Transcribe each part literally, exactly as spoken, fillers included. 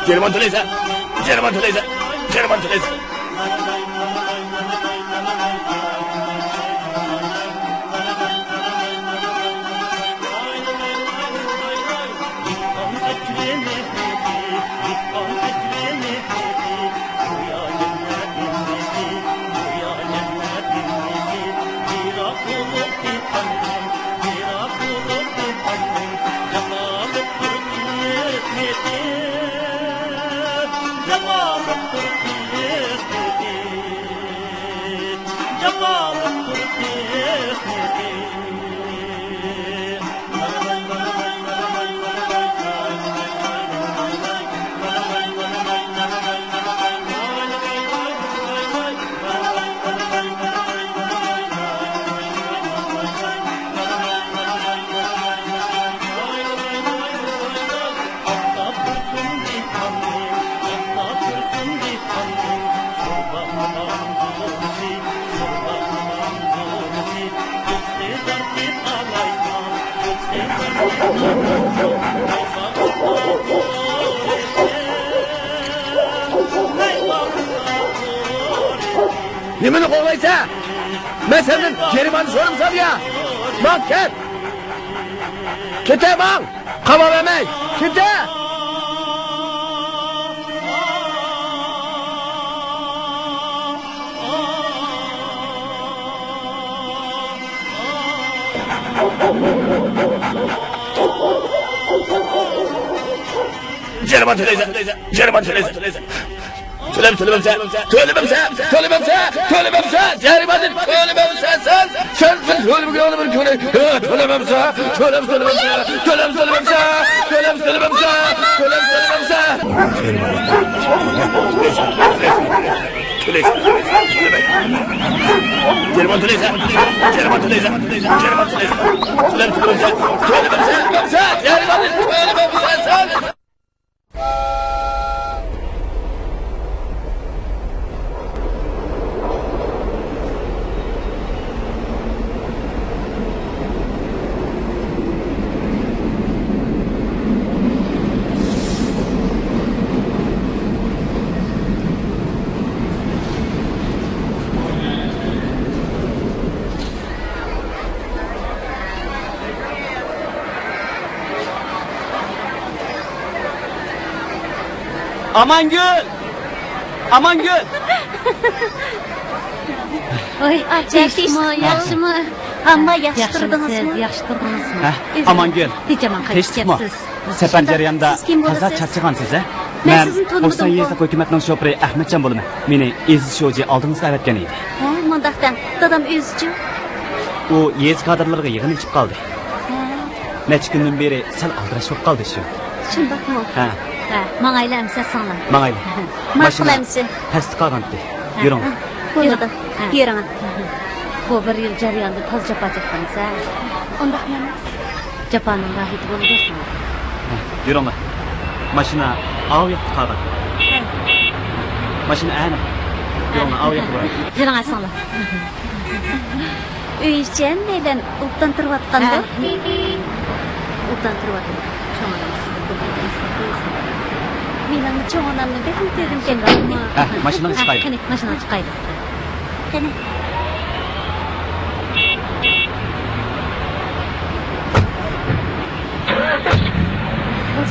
جەرىمانە تۆلەيسەن! جەرىمانە تۆلەيسەن! جەرىمانە تۆلەيسەن! نېمىنى قوغلايسەن؟ مەن سەندىن جەرىمانە سورىمىسام يا؟ ماڭ كەت! كېتە ماڭ! قاماپ بەرمەي! كېتە! جەرىمانە تۆلەيسەن! جەرىمانە تۆلەيسەن! تۆلەم، تۆلىمەمسە، تۆلىمەمسە، تۆلىمەمسە، تۆلىمەمسە، جەرىمانىنى تۆلىمەمسە سەن، سەن، سەن تۆلىمىگەن بىر كۈنى، تۆلىمەمسە، تۆلەم، تۆلىمەمسە، تۆلەم، تۆلىمەمسە، تۆلەم، تۆلىمەمسە، تۆلەم، تۆلىمەمسە. جەرىمانە تۆلەيسەن، جەرىمانە تۆلەيسەن، جەرىمانە تۆلەيسەن، جەرىمانە تۆلەيسەن، تۆلەم، تۆلەمسە، تۆلىمەمسە، جەرىمانىنى تۆلىمەمسە سەن. ئامانگۈل! ئامانگۈل! ۋاي، تىنچمۇ، ياخشىمۇ؟ ھامما ياخشى تۇردىڭىزمۇ؟ ياخشى تۇردىڭىزمۇ؟ ھە، ئامانگۈل، تىنچ-ئامان قايتىپ كەپسىز. سەپەر جەريانىدا تازا چارچىغانسىز، ھە؟ مەن سىزنى تونۇمىدىم. بوستان يېزىلىق ھۆكۈمەتنىڭ شوپۇرى ئەخمەتجان بولىمەن. مېنى ئېزىز شۇجى ئالدىڭىزغا ئەۋەتكەن ئىدى. ھە، مۇنداق دەڭ، دادام ئۆزىچۇ؟ ئۇ يېزا كادىرلىرىغا يىغىن ئېچىپ قالدى. ھە. نەچچە كۈندىن بېرى سەل ئالدىراش بولۇپ قالدى شۇ. شۇنداقمۇ؟ ھە. ھە، ماڭايلى ئەمىسە سىڭلىم. ماڭايلى. ماقۇل ئەمىسە. ماشىنا پەستە قالغانتى. ھە، يۈرۈڭ. ھە، بولىدۇ. ھە، يۈرۈڭ. بۇ بىر يىل جەريانىدا تازا جاپا چەكتىڭىز ھە؟ ئۇنداقمۇ ئەمەس. جاپانىڭ راھىتى بولىدۇ سىڭلىم. ھە، يۈرۈڭلار. ماشىنا ئاۋۇ ياقتا قالغان. ھە. ماشىنا ئەنە. يۈرۈڭلار، ئاۋۇ ياقتا بار. يۈرۈڭ سىڭلىم. ئۆي ئىچى ھەممەيلەن ئوبدان تۇرۇۋاتقاندۇ؟ ھە. ئوبدان تۇرۇۋاتىدۇ. چوڭ ئانام سىزدىن بۇ ھەقتە ئەسلەپ قويسۇن. مېنىڭمۇ چوڭ ئانامنى بەكمۇ كۆرگۈم كەلدى. ھە، ماشىنىغا چىقايلى. قېنى، ماشىنىغا چىقايلى. قېنى.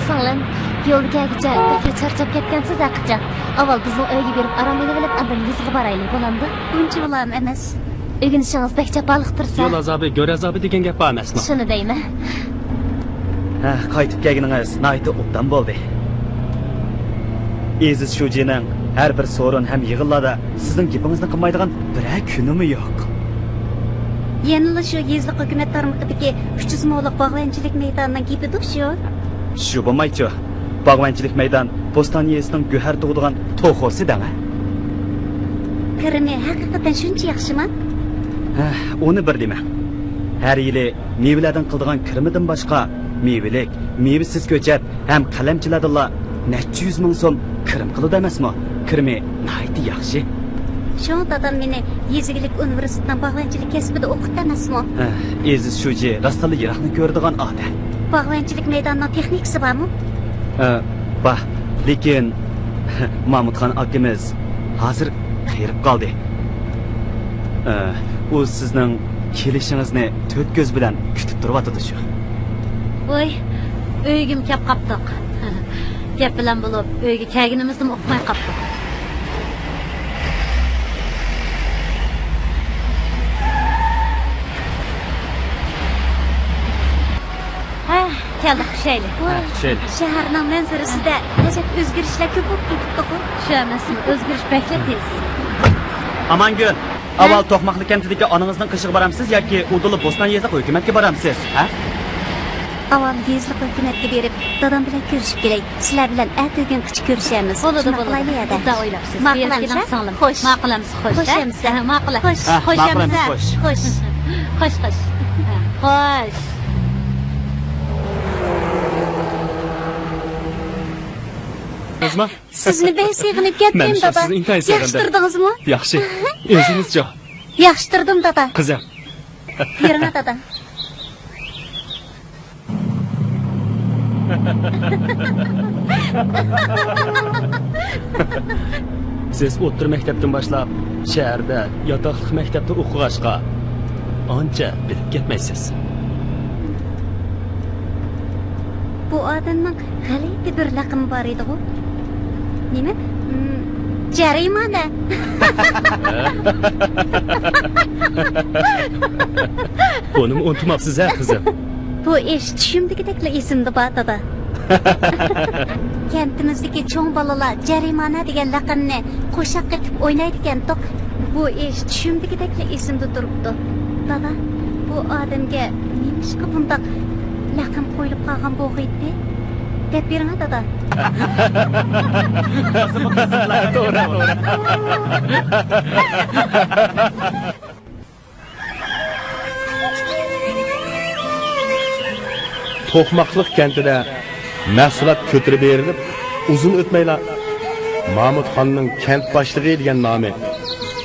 سىڭلىم، يولدا كەلگۈچە بەكلا چارچاپ كەتكەنسىز ھەقىچان. ئاۋۋال بىزنىڭ ئۆيگە بېرىپ ئارام ئېلىۋېلىپ، ئاندىن يېزىغا بارايلى، بولامدۇ؟ ئۇنچە ئۇلام ئەمەس. ئۆگىنىشىڭىز بەك جاپالىق تۇرسا. يول ئازابى، گۆر ئازابى دېگەن گەپ بار ئەمەسمۇ؟ شۇنى دەيمەن. ھە، قايتىپ كەلگىنىڭىز ناھايىتى ئوبدان بولدى. ئېزىز شۇجىنىڭ ھەر بىر سورۇن ھەم يىغىنلاردا سىزنىڭ گېپىڭىزنى قىلمايدىغان بىرەر كۈنىمۇ يوق. يەنىلا شۇ يېزىلىق ھۆكۈمەت تارمىقىدىكى ئۈچ يۈز مولۇق باغۋەنچىلىك مەيدانىنىڭ گېپىدۇ شۇ. شۇ بولمايچۇ؟ باغۋەنچىلىك مەيدان بوستان يېزىسىنىڭ گۆھەر تۇغىدىغان توخۇسى دەڭە. كىرىمى ھەقىقەتەن شۇنچە ياخشىما؟ ھە، ئۇنى بىر دېمەڭ. ھەر يىلى مېۋىلەردىن قىلىدىغان كىرىمىدىن باشقا، مېۋىلىك، مېۋىسىز كۆچەت ھەم قەلەمچىلەردىنلا نەچچە يۈز مىڭ سوم كىرىم قىلىدۇ ئەمەسمۇ؟ كىرىمى ناھايىتى ياخشى. شۇڭا دادام مېنى يېزا ئىگىلىك ئۇنىۋېرسىتېتىنىڭ باغۋەنچىلىك كەسپىدە ئوقۇتتى ئەمەسمۇ؟ ھە، ئېزىز شۇجى راستتىنلا يىراقنى كۆرىدىغان ئادەم. باغۋەنچىلىك مەيدانىنىڭ تېخنىكىسى بارمۇ؟ ھە، بار. لېكىن مامۇتخان ئاكىمىز ھازىر قېرىپ قالدى. ئە، ئۇ سىزنىڭ كېلىشىڭىزنى تۆت كۆز بىلەن كۈتۈپ تۇرۇۋاتىدۇ شۇ. ۋوي، ئۆيگىمۇ كەپ قاپتۇق. گەپ بىلەن بولۇپ، ئۆيگە كەلگىنىمىزنىمۇ ئۇقماي قاپتۇق. ھە، كەلدۇق، چۈشەيلى. ھە، چۈشەيلى. شەھەرنىڭ مەنزىرىسىدە ئەجەب ئۆزگىرىشلەر كۆپ بولۇپ كېتىپتىغۇ. شۇ ئەمەسمۇ، ئۆزگىرىش بەكلا تېز. ئامانگۈل، ھە؟ ئاۋۋال توقماقلىق كەنتىدىكى ئانىڭىزنىڭ قېشىغا بارامسىز ياكى ئۇدۇللا بوستان يېزىلىق ھۆكۈمەتكە بارامسىز، ھە؟ ئاۋۋال يېزىلىق ھۆكۈمەتكە بېرىپ، دادام بىلەن كۆرۈشۈپ كېلەي. سىلەر بىلەن ئەتىگەنگىچە كۆرۈشەرمىز. بولىدۇ، شۇنداق بولىدۇ. قىلايلى ھەدە. ئوبدان ئويلاپسىز. ماقۇل ئەمىسە؟ سىڭلىم. خوش. ماقۇل ئەمىسە؟ خوش، خوش ئەمىسە؟ ھە؟ ماقۇل. خوش. ھە، خوش ماقۇل ئەمىسە؟ ئەمىسە؟ خوش. خوش. خوش، خوش. ھە، خوش. سىزنى بەك سېغىنىپ كەتتىم، دادا. مەن شۇ سىزنى ئىنتايىن سېغىندىم. ياخشى تۇردىڭىزمۇ؟ ياخشى. ئۆزىڭىزچۇ؟ ياخشى تۇردۇم، دادا. قىزىم. يۈرۈڭە، دادا. سىز ئوتتۇرا مەكتەپتىن باشلاپ شەھەردە ياتاقلىق مەكتەپتە ئوقۇغاچقا، ئانچە بىلىپ كەتمەيسىز. بۇ ئادەمنىڭ غەلىتە بىر لەقىمى بار ئىدىغۇ. نېمە؟ م، جەرىمانە. بۇنىمۇ ئۇنتۇماپسىز ھە، قىزىم؟ بۇ ئىش چۈشۈمدىكىدەكلا ئېسىمدە بار، دادا. كەنتىمىزدىكى چوڭ بالىلار جەرىمانە دېگەن لەقەمنى قوشاق قېتىپ ئوينايدىكەنتۇق. بۇ ئىش چۈشۈمدىكىدەكلا ئېسىمدە تۇرۇپتۇ. دادا، بۇ ئادەمگە نېمىشقا بۇنداق لەقەم قويۇلۇپ قالغان بولغىيتتى؟ دەپ بېرىڭە، دادا. توغرا، توغرا. توقماقلىق كەنتىدە مەھسۇلات كۆتۈرۈپ بېرىلىپ، ئۇزۇن ئۆتمەيلا مامۇتخاننىڭ كەنت باشلىقى دېگەن نامى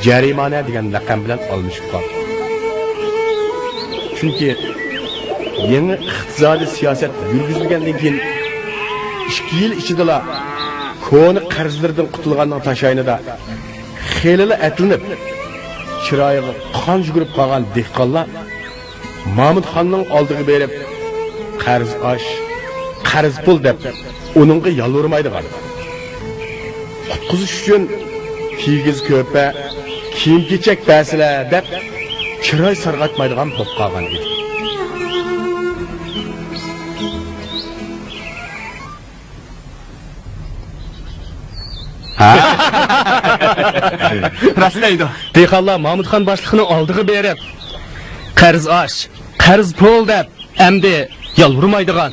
جەرىمانە دېگەن لەقەم بىلەن ئالمىشىپ قالدى. چۈنكى يېڭى ئىقتىسادىي سىياسەت يۈرگۈزۈلگەندىن كېيىن، ئىككى يىل ئىچىدىلا كونا قەرزلىرىدىن قۇتۇلغاننىڭ تاشايىنىدا خېلىلا ئەتلىنىپ، چىرايىغا قان يۈگۈرۈپ قالغان دېھقانلار مامۇتخاننىڭ ئالدىغا بېرىپ، قەرز ئاش، قەرز پۇل دەپ ئۇنىڭغا يالۋۇرمايدىغان، قۇتقۇزۇش ئۈچۈن كىگىز كۆپە، كىيىم-كېچەك بەرسىلە دەپ چىراي سارغايتمايدىغان بولۇپ قالغان ئىدى. ھە؟ راست دەيدۇ. دېھقانلار مامۇتخان باشلىقنىڭ ئالدىغا بېرىپ، قەرز ئاش، قەرز پۇل دەپ ئەمدى يالۋۇرمايدىغان،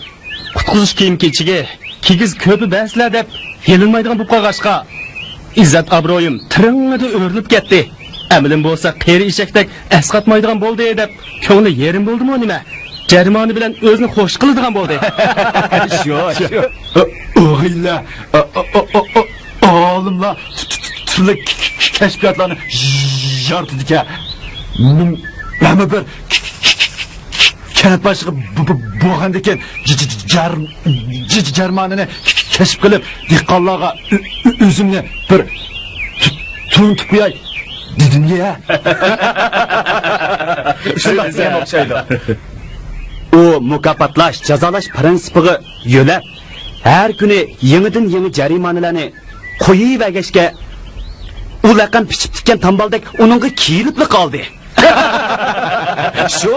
قۇتقۇزۇش كىيىم-كېچىكى، كىگىز كۆپە بەرسىلە دەپ يېلىنمايدىغان بولۇپ قالغاچقا، ئىززەت-ئابرۇيۇم تىرىڭىدا ئۆرۈلۈپ كەتتى. ئەمىلىم بولسا قېرى ئېشەكتەك ئەسقاتمايدىغان بولدى دەپ كۆڭلى يېرىم بولدىمۇ نېمە؟ جەرىمانە بىلەن ئۆزىنى خوش قىلىدىغان بولدى. شۇ، شۇ. ئوغۇللار، ئالىملار تۈرلۈك كەشپىياتلارنى يارىتىدىكەن. مەنمۇ بىر كەنت باشلىقى بولغاندىن كېيىن جەرىمانىنى كەشىپ قىلىپ، دېھقانلارغا ئۆزۈمنى بىر تونۇتۇپ قوياي دېدىم يا. شۇنداق دېگەن ئوخشايدۇ. ئۇ مۇكاپاتلاش، جازالاش پىرىنسىپىغا يۆلەپ، ھەر كۈنى يېڭىدىن يېڭى جەرىمانىلەرنى قويۇۋەرگەچكە، ئۇ لەقەم پىچىپ تىككەن تامبالدەك ئۇنىڭغا كىيىلىپلا قالدى. شۇ،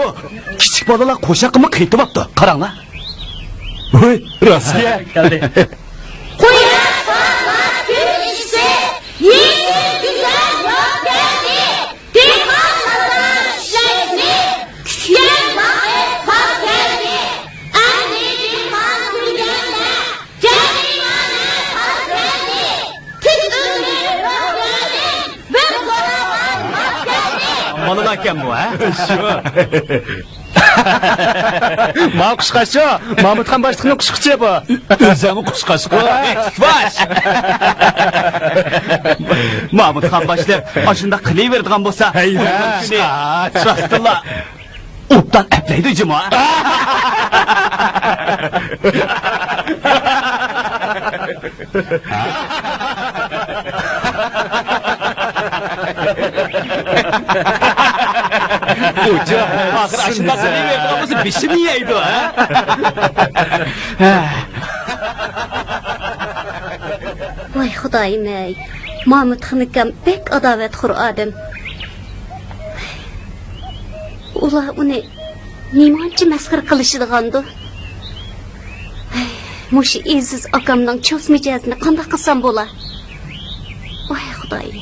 كىچىك بالىلار قوشاققىمۇ قېتىۋاپتۇ، قاراڭلار. ھوي، راستكەن. كەلدى. قۇياش پارلاپ كۈن ئىسسىق، يېڭى گۈزەل يول كەلدى. دېھقان ئاتا ئىشلەيلى، كۈتكەن ۋاقىت ساز كەلدى. ئەمدى دېھقان تۈگەندە، جەرىمانە ساز كەلدى. تىك تۇرۇپ بىر سوراۋ كەلدى. بالىلاركەن بۇ، ھە؟ شۇ. ما قۇشقاچ شۇ. مامۇتخان باشلىقنىڭ قۇشقىچى بۇ. ئۆزەمۇ قۇشقاچقۇ. باش. مامۇتخان باشلىق ئاشۇنداق قىلىۋېرىدىغان بولسا، ھەي، ئۇنىڭ كۈنى راستتىنلا ئوبدان ئەپلەيدۇ جۇمۇ. ئۇچۇ، ئاخىر ئاشۇنداق دېيىۋېرىدىغان بولسا بېشىمنى يەيدۇ، ھە؟ ۋاي خۇدايىم-ئەي، مامۇت خانىكام بەك ئاداۋەتخور ئادەم. ئۇلار ئۇنى نېمانچە مەسخىرە قىلىشىدىغاندۇ؟ ھەي، مۇشۇ ئەزىز ئاكامنىڭ چۆسمىجەزىنى قانداق قىلسام بولا؟ ۋاي خۇدايىم.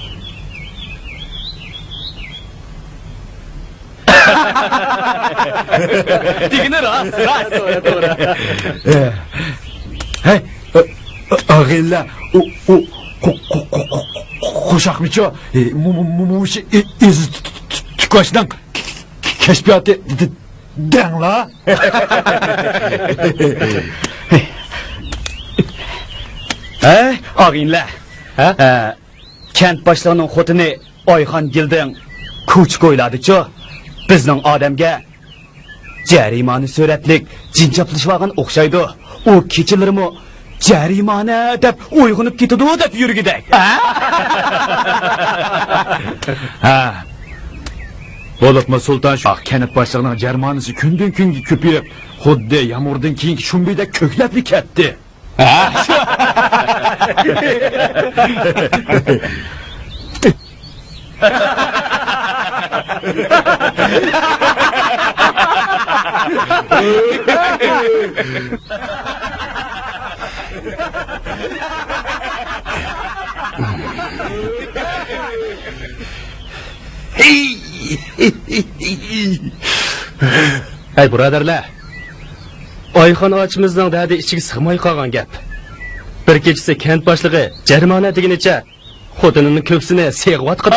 دېگىنى راست، راست. ھەي، ئاغىنىلەر، ئۇ، ئۇ، قو-، قو-، قوشاقمىچۇ؟ ئى، مۇ-، مۇ-، مۇ-، مۇشۇ ئى-، ئېزىز تۈ-، تۈ-، تۈ-، تۈكۋاشنىڭ كەشپىياتى دېڭلا. ھەي، ئاغىنىلەر. ھە؟ ھە، كەنت باشلىقىنىڭ خوتۇنى ئايخان گىلدىڭ كوچا كويلاردىچۇ بىزنىڭ ئادەمگە جەرىمانە سۈرەتلىك جىن چاپلىشىۋالغان ئوخشايدۇ. ئۇ كېچىلىرىمۇ جەرىمانە دەپ ئويغىنىپ كېتىدۇ دەپ يۈرگۈدەك. ھە؟ ھە. بولۇپمۇ سۇلتان شاھ كەنت باشلىقىنىڭ جەرىمانىسى كۈندىن-كۈنگە كۆپىيىپ، خۇددى يامغۇردىن كېيىنكى شۇمبىدەك كۆكلەپلا كەتتى. ھە؟ ھەي بۇرادەرلەر، ئايخان ئاچىمىزنىڭ دەردى ئىچىگە سىغماي قالغان گەپ. بىر كېچىسى كەنت باشلىقى جەرىمانە دېگىنىچە خوتۇنىنىڭ كۆكسىنى سېغىۋاتقان.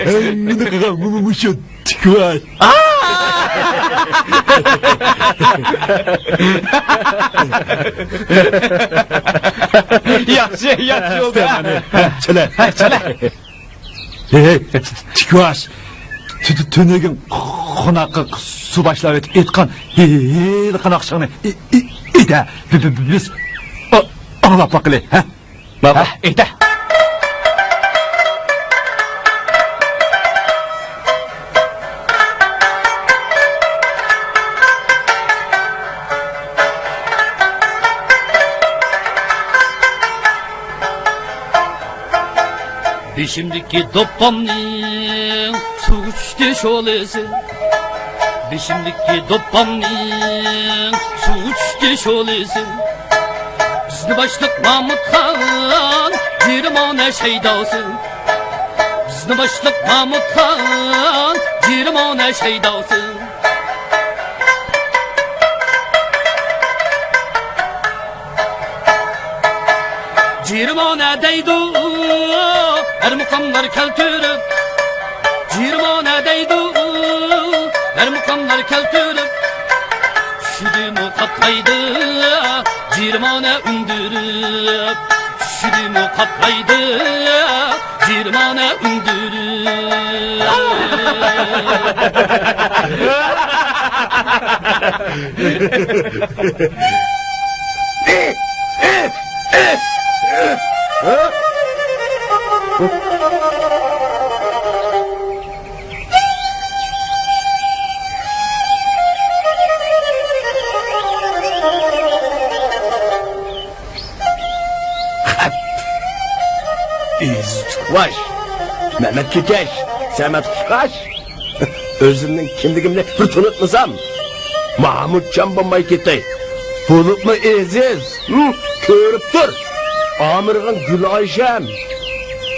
ھەممىنى قىلغان مۇ-، مۇ-، مۇشۇ تۈكۋاش. ياخشى، ياخشى بولدى. ھە، چىلە. ھە، چىلە. ھەي، ھەي، تىكۋاش. تۈ-، تۈ-، تۈنۈگۈن قوناققا سۇ باشلاپ ئېتىپ ئېيتقان ھېلىقى ناخشاڭنى ئې-، ئې-، ئېيتە. بى-، بى-، بى-، بىز ئا-، ئاڭلاپ باقىلى، ھە؟ ماقۇل. ھە، ئېيتە. بېشىمدىكى دوپپامنىڭ سۇغا چۈشتى شولىسى. بېشىمدىكى دوپپامنىڭ سۇغا چۈشتى شولىسى. بىزنى باشلىق مامۇتخان جېرىمانە شەيداسى. بىزنى باشلىق مامۇتخان جېرىمانە شەيداسى. جېرىمانە دەيدۇ ھەر مۇقاملار كەلتۈرۈپ. جېرىمانە دەيدۇ ھەر مۇقاملار كەلتۈرۈپ. چۈشىدىمۇ قاپلايدۇ جېرىمانە ئۈندۈرۈپ. چۈشىدىمۇ قاپلايدۇ جېرىمانە ئۈندۈرۈپ. ئېزىز تۈكۋاش، مەمەت كېكەش، سەمەت قۇشقاچ. ئۆزۈمنىڭ كىملىكىمنى بىر تونۇتمىسام، مامۇتجان بولماي كېتەي. بولۇپمۇ ئېزىز، ھىم، كۆرۈپ تۇر. ئامىرىغان گۈلئايشەم،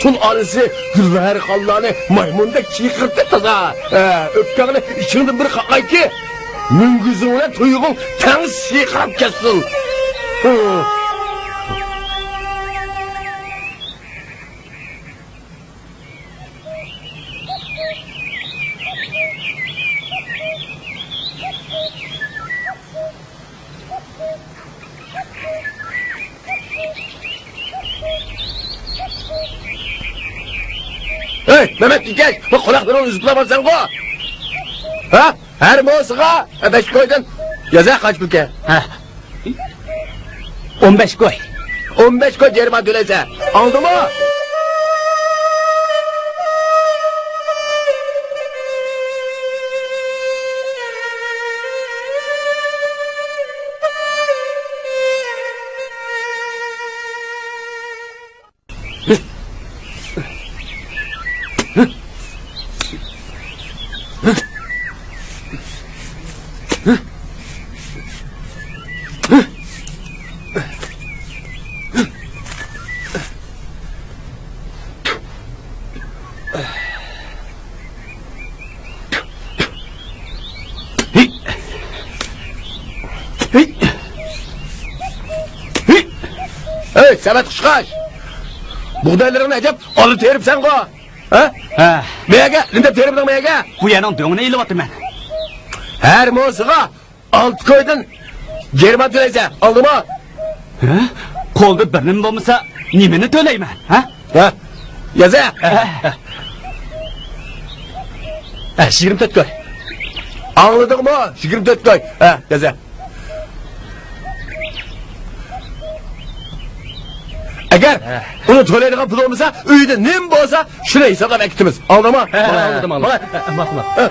تۇل ئانىسى گۈلبەھەرخانلارنى مايمۇندەك چىقىرتتى تازا. ھە، ئۆپكەڭنى ئىچىڭدىن بىر قاقايكى. مۈڭگۈزۈڭ بىلەن تۇيغۇڭ تەڭ سىرقىراپ كەتسۇن. ھەي، مەمەت كېكەش، بۇ قۇلاقلىرىڭنى ئۈزۈپ بارسەنغۇ؟ ھە؟ ھەر موسىغا بەش كويدىن يازا قاچ بۇكە. ھە. ئون بەش كوي. ئون بەش كوي جەرىمانە تۆلەيسەن. ئاڭلىدىڭمۇ؟ ھەي، سەمەت قۇشقاچ! بۇغدايلىرىڭنى ئەجەب ئالا تېرىپسەنغۇ؟ ھە؟ ھە. مەيەگە، نېمە دەپ تېرىپتىڭ مەيەگە؟ بۇ يەرنىڭ دۆڭىنى ئېلىۋاتىمەن. ھەر موزىغا ئالتە كويدىن جەرىمانە تۆلەيسەن، ئاڭلىدىڭمۇ؟ ھە؟ قولدا بىر نېمە بولمىسا، نېمىنى تۆلەيمەن، ھە؟ ھە؟ يازە! ھە. ھە، يىگىرمە تۆت كوي. ئاڭلىدىڭمۇ؟ يىگىرمە تۆت كوي. ھە، يازە. ئەگەر ئۇنى تۆلەيدىغان پۇل بولمىسا، ئۆيدە نېمە بولسا، شۇنى ھېسابلاپ ئەكېتىمىز. ئاڭلىدىڭمۇ؟ ھە، ماڭا. ئاڭلىدىم، ئاڭلىدىم. ماڭا. ھە، ماقۇل، ماقۇل. ھە.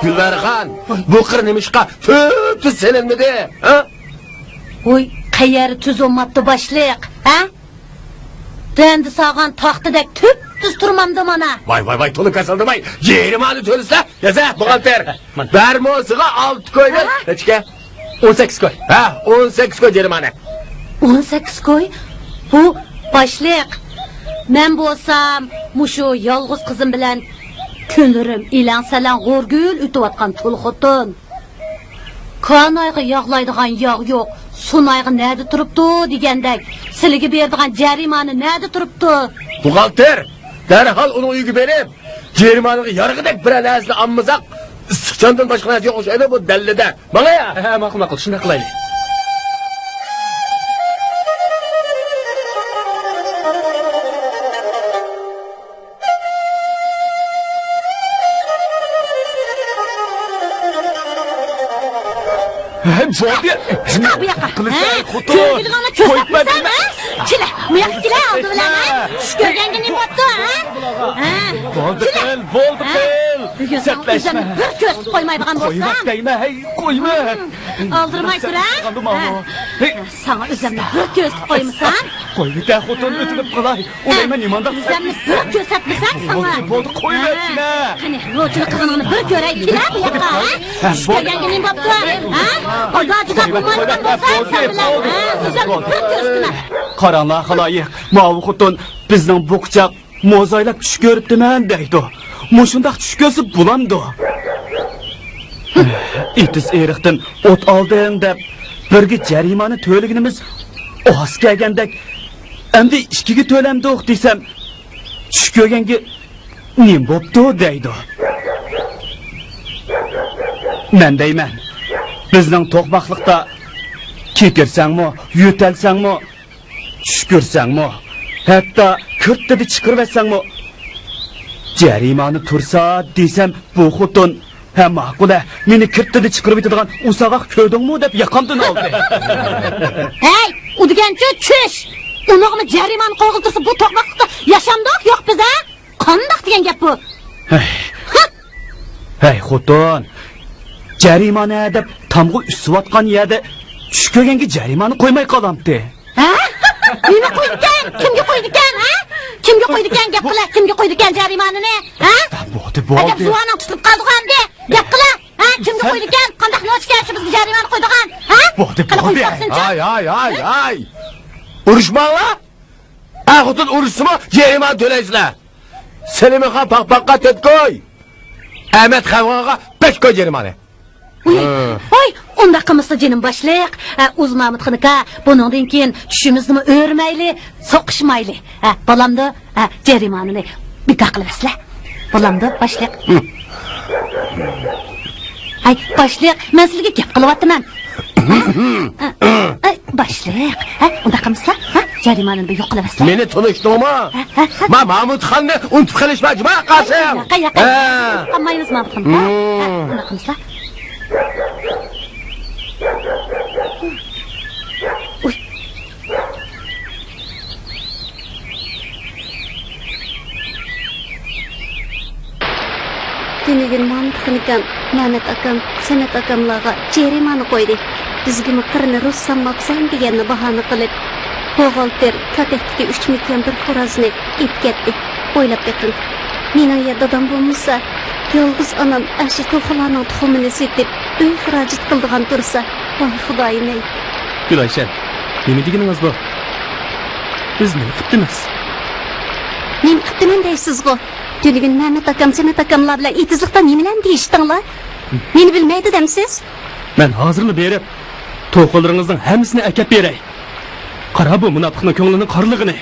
گۈلبەرخان، بۇ قىر نېمىشقا تۈپتۈز سېلىنمىدى، ھە؟ ۋوي، قەيەر تۈز بولماپتۇ باشلىق، ھە؟ بەندە سالغان تاختىدەك تۈپتۈز تۇرمامدۇ مانا؟ ۋاي، ۋاي، ۋاي، تولا پەسىلدىمەي، جەرىمانە تۆلىسە، يازە، بۇغالتىر. مانا. بىر موزىغا ئالتە كويدىن ھە؟ نەچچە؟ ئون سەككىز كوي. ھە، ئون سەككىز كوي جەرىمانە. ئون سەككىز كوي؟ بۇ باشلىق. مەن بولسام مۇشۇ يالغۇز قىزىم بىلەن كۈنلىرىم ئېلەڭ-سەلەڭ غورىگىل ئۆتۈۋاتقان تۇل خوتۇن. كانايغا ياغلايدىغان ياغ يوق، سۇنايغا نەدە تۇرۇپتۇ دېگەندەك، سىلىگە بېرىدىغان جەرىمانە نەدە تۇرۇپتۇ؟ بۇغالتىر، دەرھال ئۇنىڭ ئۆيىگە بېرىپ، جەرىمانىغا يارىغىدەك بىرەر نەرسىنى ئالمىساق، ئىسسىق چاندىن باشقا نەرسە يوق ئوخشايدۇ بۇ دەللىدە. ماڭايا! ھە، ماقۇل، ماقۇل، شۇنداق قىلايلى. ھەي، بولدى. چىقار بۇ ياققا. قىلىسەن، ھە؟ خوتۇن. كۆرگۈلۈڭنى كۆرسەتمىسەم، ھە؟ كېلە، بۇ ياققا كېلە، ئالدى بىلەن، ھە؟ چۈش كۆرگەنگە نېمە بوپتۇ، ھە؟ ھە؟ بولدى، كېلە. قىل، بولدى، ھە؟ قىل. بۈگۈن ساڭا ئۆزۈمنى بىر كۆرسىتىپ قويمايدىغان بولسام. قويماق دەيمەن، ھەي، قويما. ئالدىرىماي تۇر، ھە؟ ھە. ساڭا ئۆزۈمنى بىر كۆرسىتىپ قويمىسام. قويۇۋېتە، خوتۇن، ئۆتۈنۈپ قالاي. ئۇنى مەن نېمانداق ئۆزۈمنى بىر كۆرسەتمىسەم ساڭا. بولدى، بولدى، قويۇۋەتمە. قېنى، نوچىلىق قىلغىنىڭنى بىر كۆرەي، كېلە بۇ ياققا، ھە؟ چۈش كۆرگەنگە نېمە بوپتۇ، ھە؟ ئادا جۇدا بولمايدىغان بولسام سەن بىلەن، ھە؟ ئۆزۈمنى بىر كۆرسىتىمەن. قاراڭلار، خالايىق، ماۋۇ خوتۇن بىزنىڭ بۇ قۇچاق موزايلاپ چۈش كۆرۈپتىمەن دەيدۇ. مۇشۇنداق چۈش كۆرسە بولامدۇ؟ ئېتىز ئېرىقتىن ئوت ئالدىڭ دەپ، بىرگە جەرىمانە تۆلىگىنىمىز ئاز كەلگەندەك، ئەمدى ئىككىگە تۆلەمدۇق دېسەم، چۈش كۆرگەنگە نېمە بوپتۇ دەيدۇ. مەن دەيمەن، بىزنىڭ توقماقلىقتا كېكىرسەڭمۇ، يۆتەلسەڭمۇ، چۈش كۆرسەڭمۇ، ھەتتا كىرتىدە چىقىرىۋەتسەڭمۇ، جەرىمانە تۇرسا دېسەم، بۇ خوتۇن، ھە، ماقۇل، ھە، مېنى كىرتىدە چىقىرىۋېتىدىغان ئۇ ساغاق كۆردۈڭمۇ دەپ ياقامدىن ئالدى. ھەي، ئۇ دېگەنچۇ چۈش! ئۇنىڭغىمۇ جەرىمانە قويغىلى تۇرسا، بۇ توقماقلىقتا ياشامدۇق يوق بىز، ھە؟ قانداق دېگەن گەپ بۇ؟ ھەي. ھە؟ ھەي، خوتۇن، جەرىمانە دەپ تامغا ئۈسۈۋاتقان يەردە چۈش كۆرگەنگە جەرىمانە قويماي قالامتى؟ ھە؟ نېمە قويىدىكەن؟ كىمگە قويىدىكەن، ھە؟ كىمگە قويىدىكەن؟ گەپ قىلە، كىمگە قويىدىكەن جەرىمانىنى، ھە؟ بولدى، بولدى. ئەجەب زۇۋانىڭ تۇتۇلۇپ قالدىغۇ ئەمدى. گەپ قىلە، ھە؟ كىمگە قويىدىكەن؟ قانداق نوچىكەن شۇ بىزگە جەرىمانە قويىدىغان، ھە؟ بولدى، قېنى، قويۇپ بولدى. باقسۇنچۇ. ھاي، ھاي، ھاي، ھاي. ئۇرۇشماڭلار. ئەر خوتۇن ئۇرۇشسىمۇ جەرىمانە تۆلەيسىلەر. سەلىمەخان پاقپاققا تۆت كوي. ئەمەت خەۋغاغا بەش كوي جەرىمانە. ۋاي، ھە. ۋاي، ئۇنداق قىلمىسا جېنىم باشلىق. ئە، ئۇز مامۇتخىنىكا، بۇنىڭدىن كېيىن چۈشىمىزنىمۇ ئۆرمەيلى، سوقۇشمايلى. ھە، بولامدۇ؟ ھە، جەرىمانىنى بىكار قىلىۋەتسىلە. بولامدۇ، باشلىق؟ ھە. ئاي، باشلىق، مەن سىلىگە گەپ قىلىۋاتىمەن. ھە؟ ئاي، باشلىق، ھە، ئۇنداق قىلمىسىلا، ھە، جەرىمانىنى بىر يوق قىلىۋەتسىلە. مېنى تونۇشتۇڭمۇ؟ ھە، ھە، ھە. ما مامۇتخاننى ئۇنتۇپ قېلىشما جۇما قاسىم. ياقاي، ياقاي. ھە. قالمايمىز مامۇتخان. ھە، ھە، ئۇنداق قىلمىسىلا. ئۇي. تۈنۈگۈن مامۇتخان ئاكام، مەمەت ئاكام، سەمەت ئاكاملارغا جەرىمانە قويدى. بىزگىمۇ قىرنى رۇسسان ماپسان دېگەننى باھانە قىلىپ، بوغالتىر كاتەكتىكى ئۈچ مېكىيان بىر خورازنى ئېلىپ كەتتى. ئويلاپ بېقىڭ، مېنىڭ يا دادام بولمىسا، يالغۇز ئانام ئاشۇ توخۇلارنىڭ تۇخۇمىنى سېتىپ، ئۆي خىراجىتى قىلىدىغان تۇرسا، ۋاي خۇدايىم-ئەي! گۈلئايشەم، نېمە دېگىنىڭىز بۇ؟ بىز نېمە قىپتىمىز؟ نېمە قىپتىمەن دەيسىزغۇ؟ تۈنۈگۈن مەمەت ئاكام، سەمەت ئاكاملار بىلەن ئېتىزلىقتا نېمىلەرنى دېيىشتىڭلار؟ مېنى بىلمەيدۇ دەمسىز؟ مەن ھازىرلا بېرىپ، توخۇلىرىڭىزنىڭ ھەممىسىنى ئەكەپ بېرەي. قارا، بۇ مۇناپىقنىڭ كۆڭلىنىڭ قارىلىقىنى.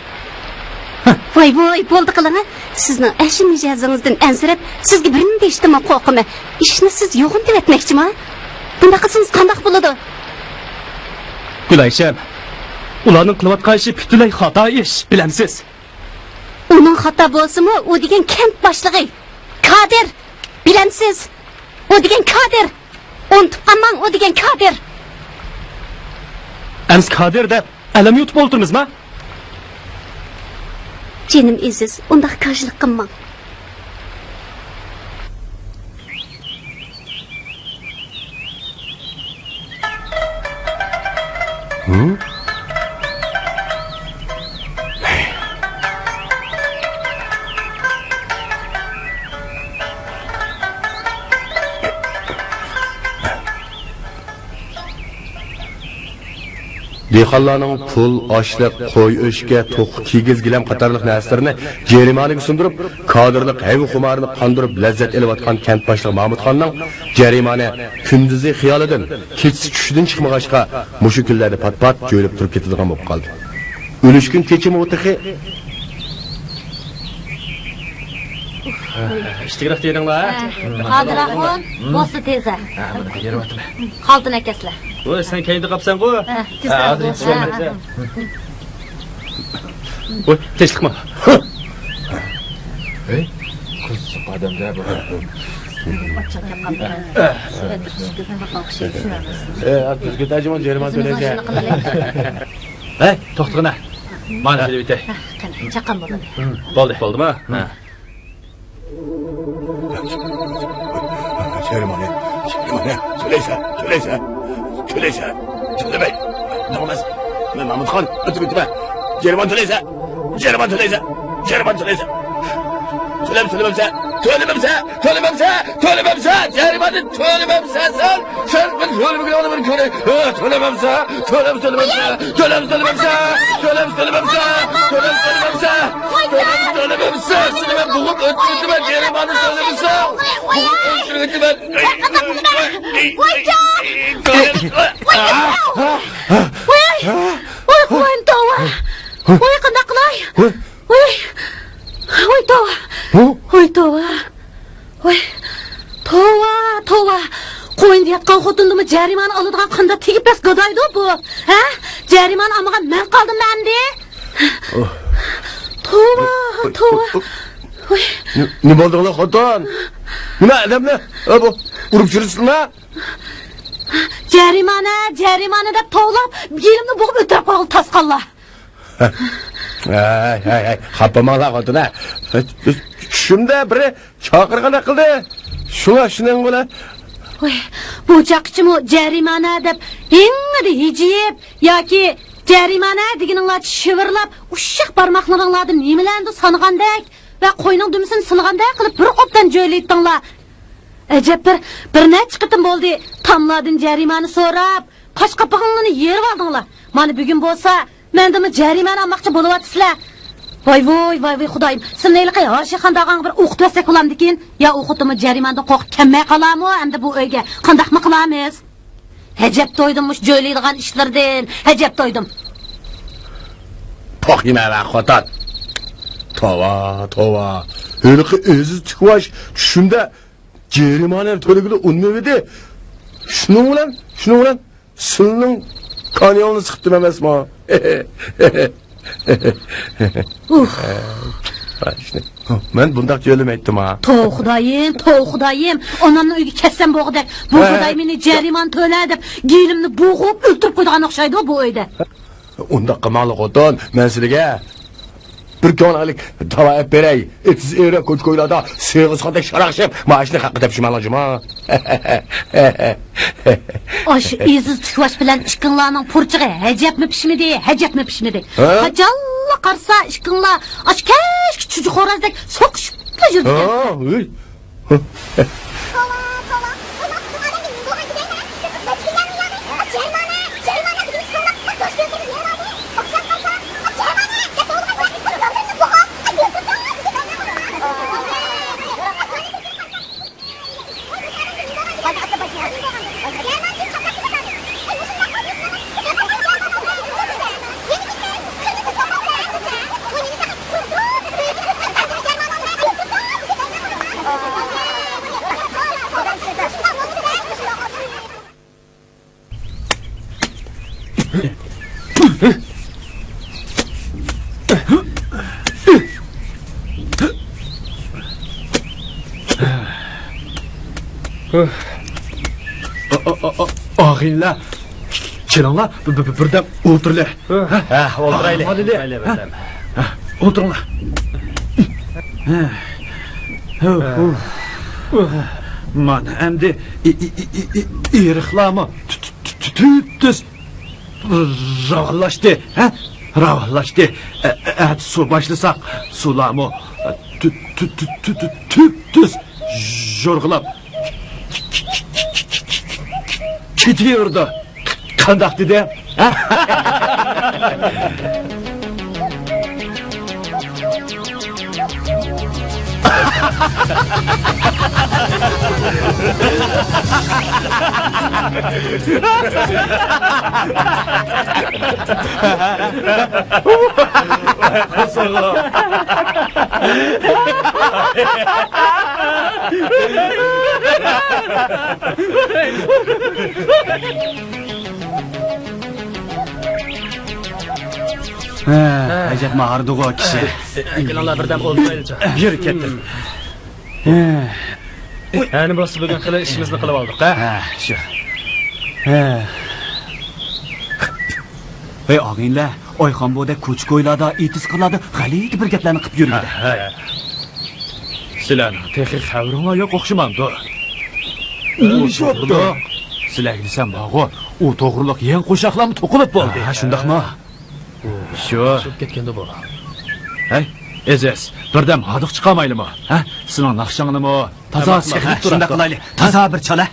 ۋاي، ۋاي، بولدى قىلىڭە. سىزنىڭ ئەشۇ مىجەزىڭىزدىن ئەنسىرەپ، سىزگە بىرنېمە دېيىشتىنمۇ قورقىمەن. ئىشنى سىز يوغىنىتىۋەتمەكچىما؟ بۇنداق قىلسىڭىز قانداق بولىدۇ؟ گۈلئايشەم، ئۇلارنىڭ قىلىۋاتقان ئىشى پۈتۈنلەي خاتا ئىش، بىلەمسىز؟ ئۇنىڭ خاتا بولسىمۇ، ئۇ دېگەن كەنت باشلىقى. كادىر! بىلەمسىز؟ ئۇ دېگەن كادىر! ئۇنتۇپ قالماڭ، ئۇ دېگەن كادىر! ئەمسە كادىر دەپ ئەلەم يۇتۇپ ئولتۇرىمىزما؟ جېنىم ئەزىز، ئۇنداق كاجلىق قىلماڭ. ھە؟ دېھقانلارنىڭ پۇل، ئاشلىق، قوي، ئۆشكە، توخۇ، كىگىز، گىلەم قاتارلىق نەرسىلىرىنى جەرىمانىگە سۇندۇرۇپ، كادىرلىق ھەيۋە خۇمارىنى قاندۇرۇپ لەززەت ئېلىۋاتقان كەنت باشلىقى مامۇتخاننىڭ جەرىمانە كۈندۈزى خىيالىدىن، كېچىسى چۈشىدىن چىقمىغاچقا، مۇشۇ كۈنلەردە پات-پات جۆيلۈپ تۇرۇپ كېتىدىغان بولۇپ قالدى. ئۈلۈشكۈن كېچىمۇ تېخى. ئىشتىكرەك دېدىڭلار. ھە. قادىر ئاخۇن، بولسا تېزە. ھە، مانا بېرىۋاتىمەن. خالتىنى ئەكەسلە. ۋوي، سەن كەينىدە قاپسەنغۇ. ھە، تېز ھە، ھازىر يېتىشىمەن. ھە، ھە. ۋوي، تىنچلىقما. ھەي، قىزىق ئادەم-دە بۇ. ئاچچىق گەپ قاپتۇ. ھە. ئە، تۈزگۈن تەرجىمان جەرىمانە تۆلەيسەن. ھەي، توختىغىنا. مانا سېلىۋېتەي. ھە، قېنى، چاققان بولدى. بولدى. بولدىما؟ ھە. جەرىمانە، جەرىمانە، تۆلەيسەن، تۆلەيسەن، تۆلەيسەن، تۆلىمەي. ئۇنداق ئەمەس. مەن مامۇتخان، ئۆتۈپ كېتىمەن. جەرىمانە تۆلەيسەن، جەرىمانە تۆلەيسەن، جەرىمانە تۆلەيسەن. تۆلەم، تۆلىمەمسەن، تۆلىمەمسەن، تۆلىمەمسەن، تۆلىمەمسەن، جەرىمانە تۆلىمەمسەن سەن. سەن بىر تۆلىمىگىن، ئانا بىر كۆرەي. ھە، تۆلىمەمسەن، تۆلەم، تۆلىمەمسەن، تۆلەم، تۆلىمەمسەن، تۆلەم، تۆلىمەمسەن، تۆلەم، تۆلىمەمسەن، تۆلەم، تۆلىمەمسەن. سېنى مەن بوغۇپ ئۆلتۈرۈۋېتىمەن، جەرىمانە تۆلىمىسەڭ. بوغۇپ ئۆلتۈرۈۋېتىمەن. ۋايجان! ۋاي، ۋاي، قۇلايىم توۋا! ۋاي، قانداق قىلاي؟ ۋاي، ۋاي، توۋا! ۋاي، توۋا! ۋاي، توۋا، توۋا! قوينىدا ياتقان خوتۇندىنمۇ جەرىمانە ئالىدىغان قانداق تېگى پەس گادايدۇ بۇ؟ ھە؟ جەرىمانە ئالمىغان مەن قالدىممۇ ئەمدى؟ توۋا، توۋا! ۋاي. نېمە بولدۇڭلار خوتۇن؟ مانا ئادەمنى بۇ ئۇرۇپ يۈرسىلا. جەرىمانە، جەرىمانە دەپ توۋلاپ، يېنىمنى بوغۇپ ئۆلتۈرۈپ قويغىلى تاسقانلار. ھەي، ھەي، ھەي، خاپا بولماڭلار خوتۇن ھە. چۈشۈمدە بىرى چاقىرغاندەك قىلدى. شۇڭا شۇنىڭ بىلەن. ۋاي، بۇ چاغقىچىمۇ جەرىمانە دەپ ھىڭڭىدە ھىجىيىپ ياكى جەرىمانە دېگىنىڭلارچە شىۋىرلاپ، ئۇششاق بارماقلىرىڭلاردىن نېمىلەرنىدۇر سانىغاندەك ۋە قوينىڭ دۈمبىسىنى سىنىغاندەك قىلىپ بىر ئوبدان جۆيلەيتتىڭلار. ئەجەب بىر، بىر نەچچە قېتىم بولدى، تاملاردىن جەرىمانە سوراپ، قاش قاپىقىڭلارنى يېرىۋالدىڭلار. مانا بۈگۈن بولسا، مەندىنمۇ جەرىمانە ئالماقچى بولۇۋاتىسىلەر. ۋاي ۋۇي، ۋاي ۋۇي خۇدايىم، سىلىنى ھېلىقى ھاشىخان داغاڭغا بىر ئوقۇتۇۋەتسەك بولامدىكىن؟ يا ئۇ خوتۇنمۇ جەرىمانىدىن قورقۇپ كەلمەي قالامۇ ئەمدى بۇ ئۆيگە؟ قانداقمۇ قىلامىز؟ ھەجەپ تويدۇم مۇشۇ جۆيلەيدىغان ئىشلىرىدىن، ھەجەپ تويدۇم. توخ يېمەيۋە خوتۇن. توۋا، توۋا. ھېلىقى ئېزىز تۈكۋاش چۈشۈمدە جەرىمانە تۆلىگىلى ئۇنىمىدى. شۇنىڭ بىلەن، شۇنىڭ بىلەن سىلنىڭ كانىيىڭنى سىقتىم ئەمەسمۇ؟ ئۇھ. مەن بۇنداق جۆيلىمەيتتىم ھا. توۋا خۇدايىم، توۋا خۇدايىم. ئانامنىڭ ئۆيىگە كەتسەم بولغۇدەك. بۇ ھە. خۇداي مېنى جەرىمانە تۆلە دەپ، گېلىمنى بوغۇپ ئۆلتۈرۈپ قويىدىغان ئوخشايدۇ بۇ ئۆيدە. ئۇنداق قىلماڭلار خوتۇن، مەن سىلىگە بىر كۆڭۈل ئايلىك داۋا ئېلىپ بېرەي. ئېتىز ئېرى كوچا-كويلاردا سېغىز قاندەك شاراقشىپ، مائاشنى خەققە تېپىشماڭلار جۇما. ئاشۇ ئېزىز تۈكۋاش بىلەن ئىككىڭلارنىڭ پۇرچىقى ھەجەپمۇ پىشمىدى، ھەجەپمۇ پىشمىدى. ھە؟ قاچانلا قارىسا ئىككىڭلار ئاشۇ كەچكى چۈجە خورازدەك سوقۇشۇپلا يۈرىدىكەنسىلەر. ھە، ھوي. ئاغىنىلەر، كېلىڭلار، بىردەم ئولتۇرىلى. ھە، ئولتۇرايلى. ئولتۇرايلى بىردەم. ئولتۇرۇڭلار. مانا ئەمدى ئېرىقلارمۇ تۈپتۈز راۋانلاشتى، ھە؟ راۋانلاشتى. ئەتە سۇ باشلىساق، سۇلارمۇ تۈپتۈز جورغىلاپ كېتىۋېرىدۇ. قانداق دېدىم؟ ھە؟ ھە، ئەجەبمۇ ھاردىغۇ كىشى. كېلىڭلار، بىردەم ئولتۇرايلىچۇ. يۈر، كەتتىم. ھە، نېمە بولسا بۈگۈن خېلى ئىشىمىزنى قىلىۋالدۇق، ھە؟ ھە، شۇ. ھە. ھەي، ئاغىنىلەر، ئايخان بۇدەك كوچا-كويلاردا، ئېتىز-قىرلاردا غەلىتە بىر گەپلەرنى قىپ يۈرمىدى. ھە، ھە. سىلەرنىڭ تېخى خەۋىرىڭلار يوق ئوخشىمامدۇ؟ نېمە ئىش بوپتۇ؟ سىلەرگە دېسەم بارغۇ، ئۇ توغرۇلۇق يېڭى قوشاقلارمۇ توقۇلۇپ بولدى. ھە، شۇنداقمۇ؟ شۇ. شۇ كەتكەندە بۇ. ھەي، ئەزىز، بىردەم ھاردۇق چىقارمايلىمۇ؟ ھە؟ سېنىڭ ناخشاڭنىمۇ تازا سېغىنىپ تۇرۇپتۇ. شۇنداق قىلايلى. تازا بىر چالا.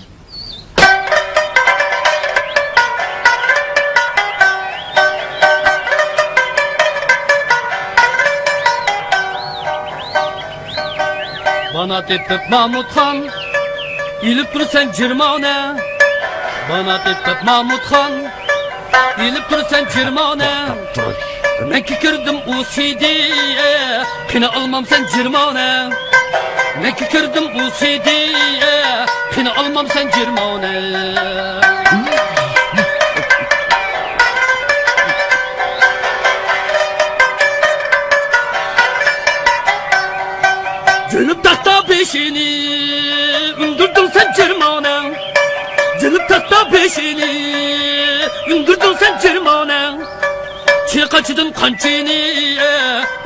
بانا تېپىپ مامۇتخان، ئېلىپ تۇرسەن جىرمانە. بانا تېپىپ مامۇتخان، ئېلىپ تۇرسەن جىرمانە. مەن كىردىم ئۇ سىدى، قېنى ئالمامسەن جىرمانە. مەن كىردىم ئۇ سىدى، قېنى ئالمامسەن جىرمانە. جۆنۈپ تاختا بېشىنى ئۈندۈردۈڭ سەن جىرمانە. جۆنۈپ تاختا بېشىنى ئۈندۈردۈڭ سەن جىرمانە. چىنە قاچىدىن قانچىنى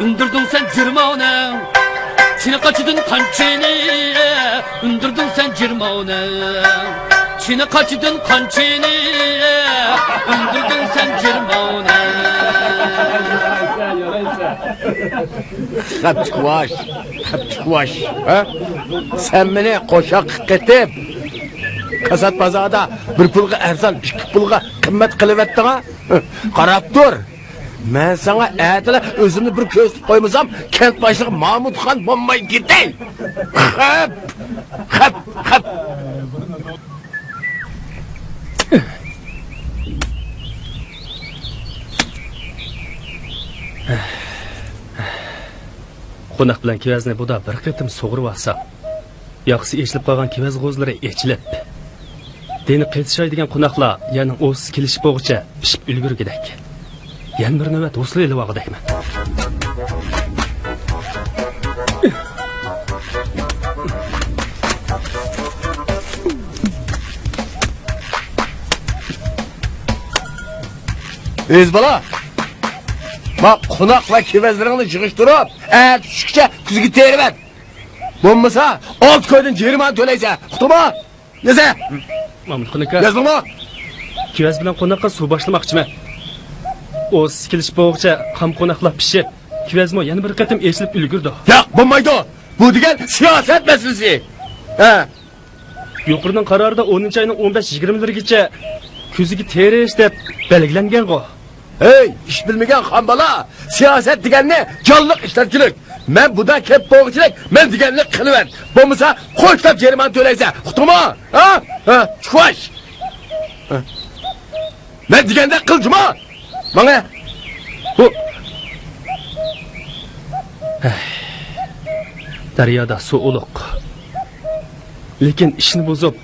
ئۈندۈردۈڭ سەن جىرمانە. چىنە قاچىدىن قانچىنى ئۈندۈردۈڭ سەن جىرمانە. چىنە قاچىدىن قانچىنى ئۈندۈردۈڭ سەن جىرمانە. خەپ تىكۋاش، خەپ تىكۋاش، ھە؟ سەن مېنى قوشاققا قېتىپ، كاسات بازاردا بىر پۇلغا ئەرزان، ئىككى پۇلغا قىممەت قىلىۋەتتىڭ ھە؟ قاراپ تۇر. مەن ساڭا ئەتىلا ئۆزۈمنى بىر كۆرسىتىپ قويمىسام، كەنت باشلىقى مامۇتخان بولماي كېتەي. خەپ، خەپ، خەپ. قوناق بىلەن كېۋەزنى بۇدا بىر قېتىم سۇغۇرۇۋالسا، ياقىسى ئېچىلىپ قالغان كېۋەز غوزلىرى ئېچىلىپ، دېنى قېتىشاي دېگەن قوناقلار يەرنىڭ ئوسسىسى كېلىشىپ بولغۇچە پىشىپ ئۈلگۈرگۈدەك. يەنە بىر نۆۋەت ھوسۇل ئېلىۋالغۇدەكمەن. ئۆز بالا، ما قوناق ۋە كېۋەزلىرىڭنى يىغىشتۇرۇپ، ئەتە چۈشكىچە كۈزگە تېرىۋەت. بولمىسا، ئالتە كويدىن جەرىمانە تۆلەيسەن. ئۇقتۇڭمۇ؟ يازە! مامۇت خان ئاكا. يازدىڭمۇ؟ كېۋەز بىلەن قوناققا سۇ باشلىماقچىمەن. ئوسسىسى كېلىشىپ بولغۇچە قام قوناقلار پىشىپ، كېۋەزمۇ يەنە بىر قېتىم ئېچىلىپ ئۈلگۈردى. ياق، بولمايدۇ. بۇ دېگەن سىياسەت مەسىلىسى. ھە. يۇقىرىنىڭ قارارىدا ئونىنچى ئاينىڭ ئون بەش يىگىرمىلىرىگىچە كۈزگە تېرىش دەپ بەلگىلەنگەنغۇ. ھەي، ئىش بىلمىگەن خام بالا، سىياسەت دېگەننى جانلىق ئىشلەتكۈلۈك. مەن بۇدا كەپ بولغۇچىلىك، مەن دېگەننى قىلىۋەت. بولمىسا، قوشلاپ جەرىمانە تۆلەيسەن. ئۇقتۇڭمۇ؟ ھە؟ ھە، چۇقۇش. ھە. مەن دېگەندەك قىل جۇما. ماڭە. بۇ. ھەي. دەريادا سۇ ئۇلۇغ. لېكىن ئىشنى بۇزۇپ،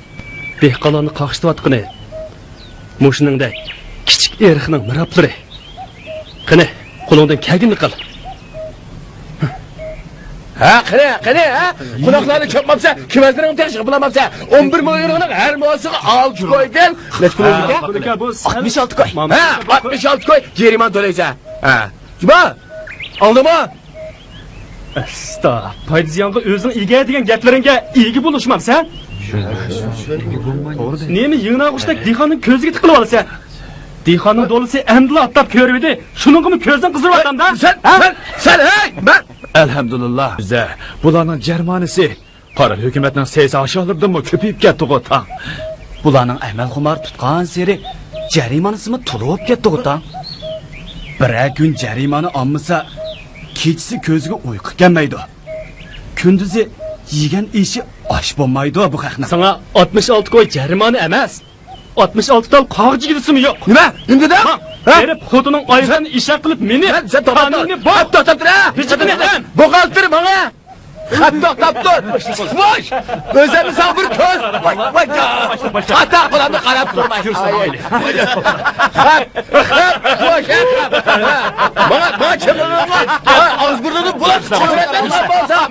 دېھقانلارنى قاقشىتىۋاتقىنى مۇشۇنىڭدەك كىچىك ئېرىقنىڭ مىرابلىرى. قېنى، قولۇڭدىن كەلگىنىنى قىل. ھە، قېنى، قېنى، ھە؟ قوناقلارنى چاپماپسەن، كېۋەزلىرىڭنى تېخى يىغىپ بولالماپسەن. ئون بىر مىليوننىڭ ھەر موسىغا ئالتە كويدىن نەچچە كوي ئىكەن؟ ئاتمىش ئالتە كوي. ھە، ئاتمىش ئالتە كوي جەرىمانە تۆلەيسەن. ھە. جۇما، ئالدىما. ئەستا، پايدا زىيانغا ئۆزۈڭ ئىگە دېگەن گەپلىرىڭگە ئىگە بولۇشمامسەن؟ نېمە يىڭناغۇچتەك دېھقاننىڭ كۆزىگە تىقىلىۋالىسەن؟ دېھقاننىڭ دولىسى ئەمدىلا ئاتلاپ كۆرۈۋىدى، شۇنىڭغىمۇ كۆزۈڭ قىزىرىۋاتامدا؟ ھە؟ سەن، سەن، سەن، ھەي، مەن. ئەلھەمدۇلىللا، بىزدە بۇلارنىڭ جەرىمانىسى قارا ھۆكۈمەتنىڭ سەي-ساڭشالىرىدىنمۇ كۆپىيىپ كەتتىغۇ تاڭ. بۇلارنىڭ ئەمەل خۇمارى تۇتقانسېرى جەرىمانىسىمۇ تولۇپ كەتتىغۇ تاڭ. بىرەر كۈن جەرىمانە ئالمىسا، كېچىسى كۆزىگە ئۇيقۇ كەلمەيدۇ. كۈندۈزى يېگەن ئېشى ئاش بولمايدۇ بۇ خەقنىڭ. ساڭا ئاتمىش ئالتە كوي جەرىمانە ئەمەس، ئاتمىش ئالتە تال قاغا جىگدىسىمۇ يوق. نېمە؟ نېمە دېدىڭ؟ ھە؟ بېرىپ خوتۇنۇڭ ئايىغىنى ئىشاق قىلىپ مېنى، سەن، سەن توختاپ تۇر. قانۇننى بوز. توختاپ تۇر، ھە؟ بېشىمنى ئەم. بوغالتىر ماڭا. خەپ توختاپ تۇر. بوش. ئۆزۈمنى ساڭا بىر كۆز. ۋاي، ۋاي، ئاتا قۇلامنى قاراپ تۇرماي. خەپ، خەپ، بوش، خەپ. ماڭا، ماڭا چېقىلىڭلار. ئاغزى بۇرنۇمنى بۇلاپ چىقىۋېرەتمەن بولسام.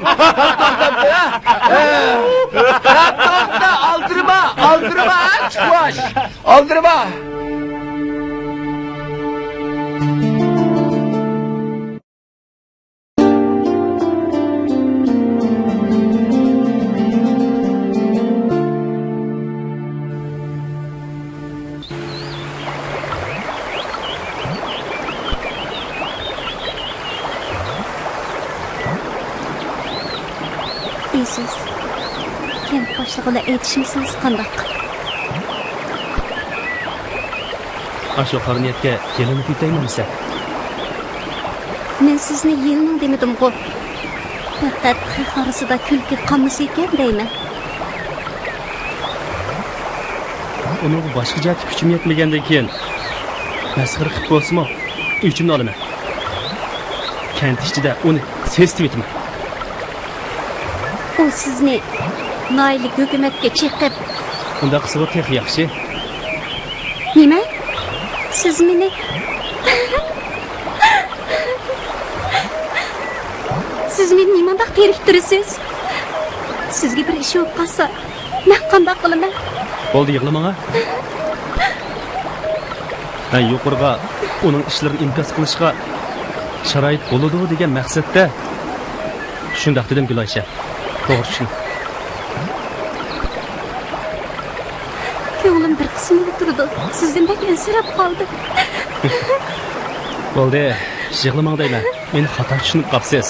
خەپ توختا، ئالدىرىما، ئالدىرىما، ھە، چۇقۇش. ئالدىرىما. ئېزىز، كەنت باشلىقى بىلەن ئېيتىشمىسىڭىز قانداق؟ ئاشۇ قارا نىيەتكە يېلىنىپ يېتەيمۇ دېسە؟ مەن سىزنى يېلىنىڭ دېمىدىمغۇ. پەقەت خەق ئارىسىدا كۈلكە قالمىسىكەن دەيمەن. ئۇنىڭغا باشقا جەھەتتە كۈچۈم يەتمىگەندىن كېيىن، مەسخىرە قىلىپ بولسىمۇ، ئۆچۈمنى ئالىمەن. كەنت ئىچىدە ئۇنى سېسىتىۋېتىمەن. ئۇ سىزنى ناھىيەلىك ھۆكۈمەتكە چېقىپ. ئۇنداق قىلسىغۇ تېخى ياخشى. نېمە؟ سىز مېنى، سىز مېنى نېمانداق تېرىك تۇرىسىز؟ سىزگە بىر ئىش بولۇپ قالسا، مەن قانداق قىلىمەن؟ بولدى، يىغلىماڭا. مەن يۇقىرىغا ئۇنىڭ ئىشلىرىنى ئىنكاس قىلىشقا شارائىت بولىدۇ دېگەن مەقسەتتە شۇنداق دېدىم، گۈلئايشە. توغرا چۈشىنىڭ. كۆڭلۈم بىر قىسمىدا تۇرىدۇ. سىزدىن بەك ئەنسىرەپ قالدىم. بولدى، يىغلىماڭ دەيمەن. مېنى خاتا چۈشىنىپ قاپسىز.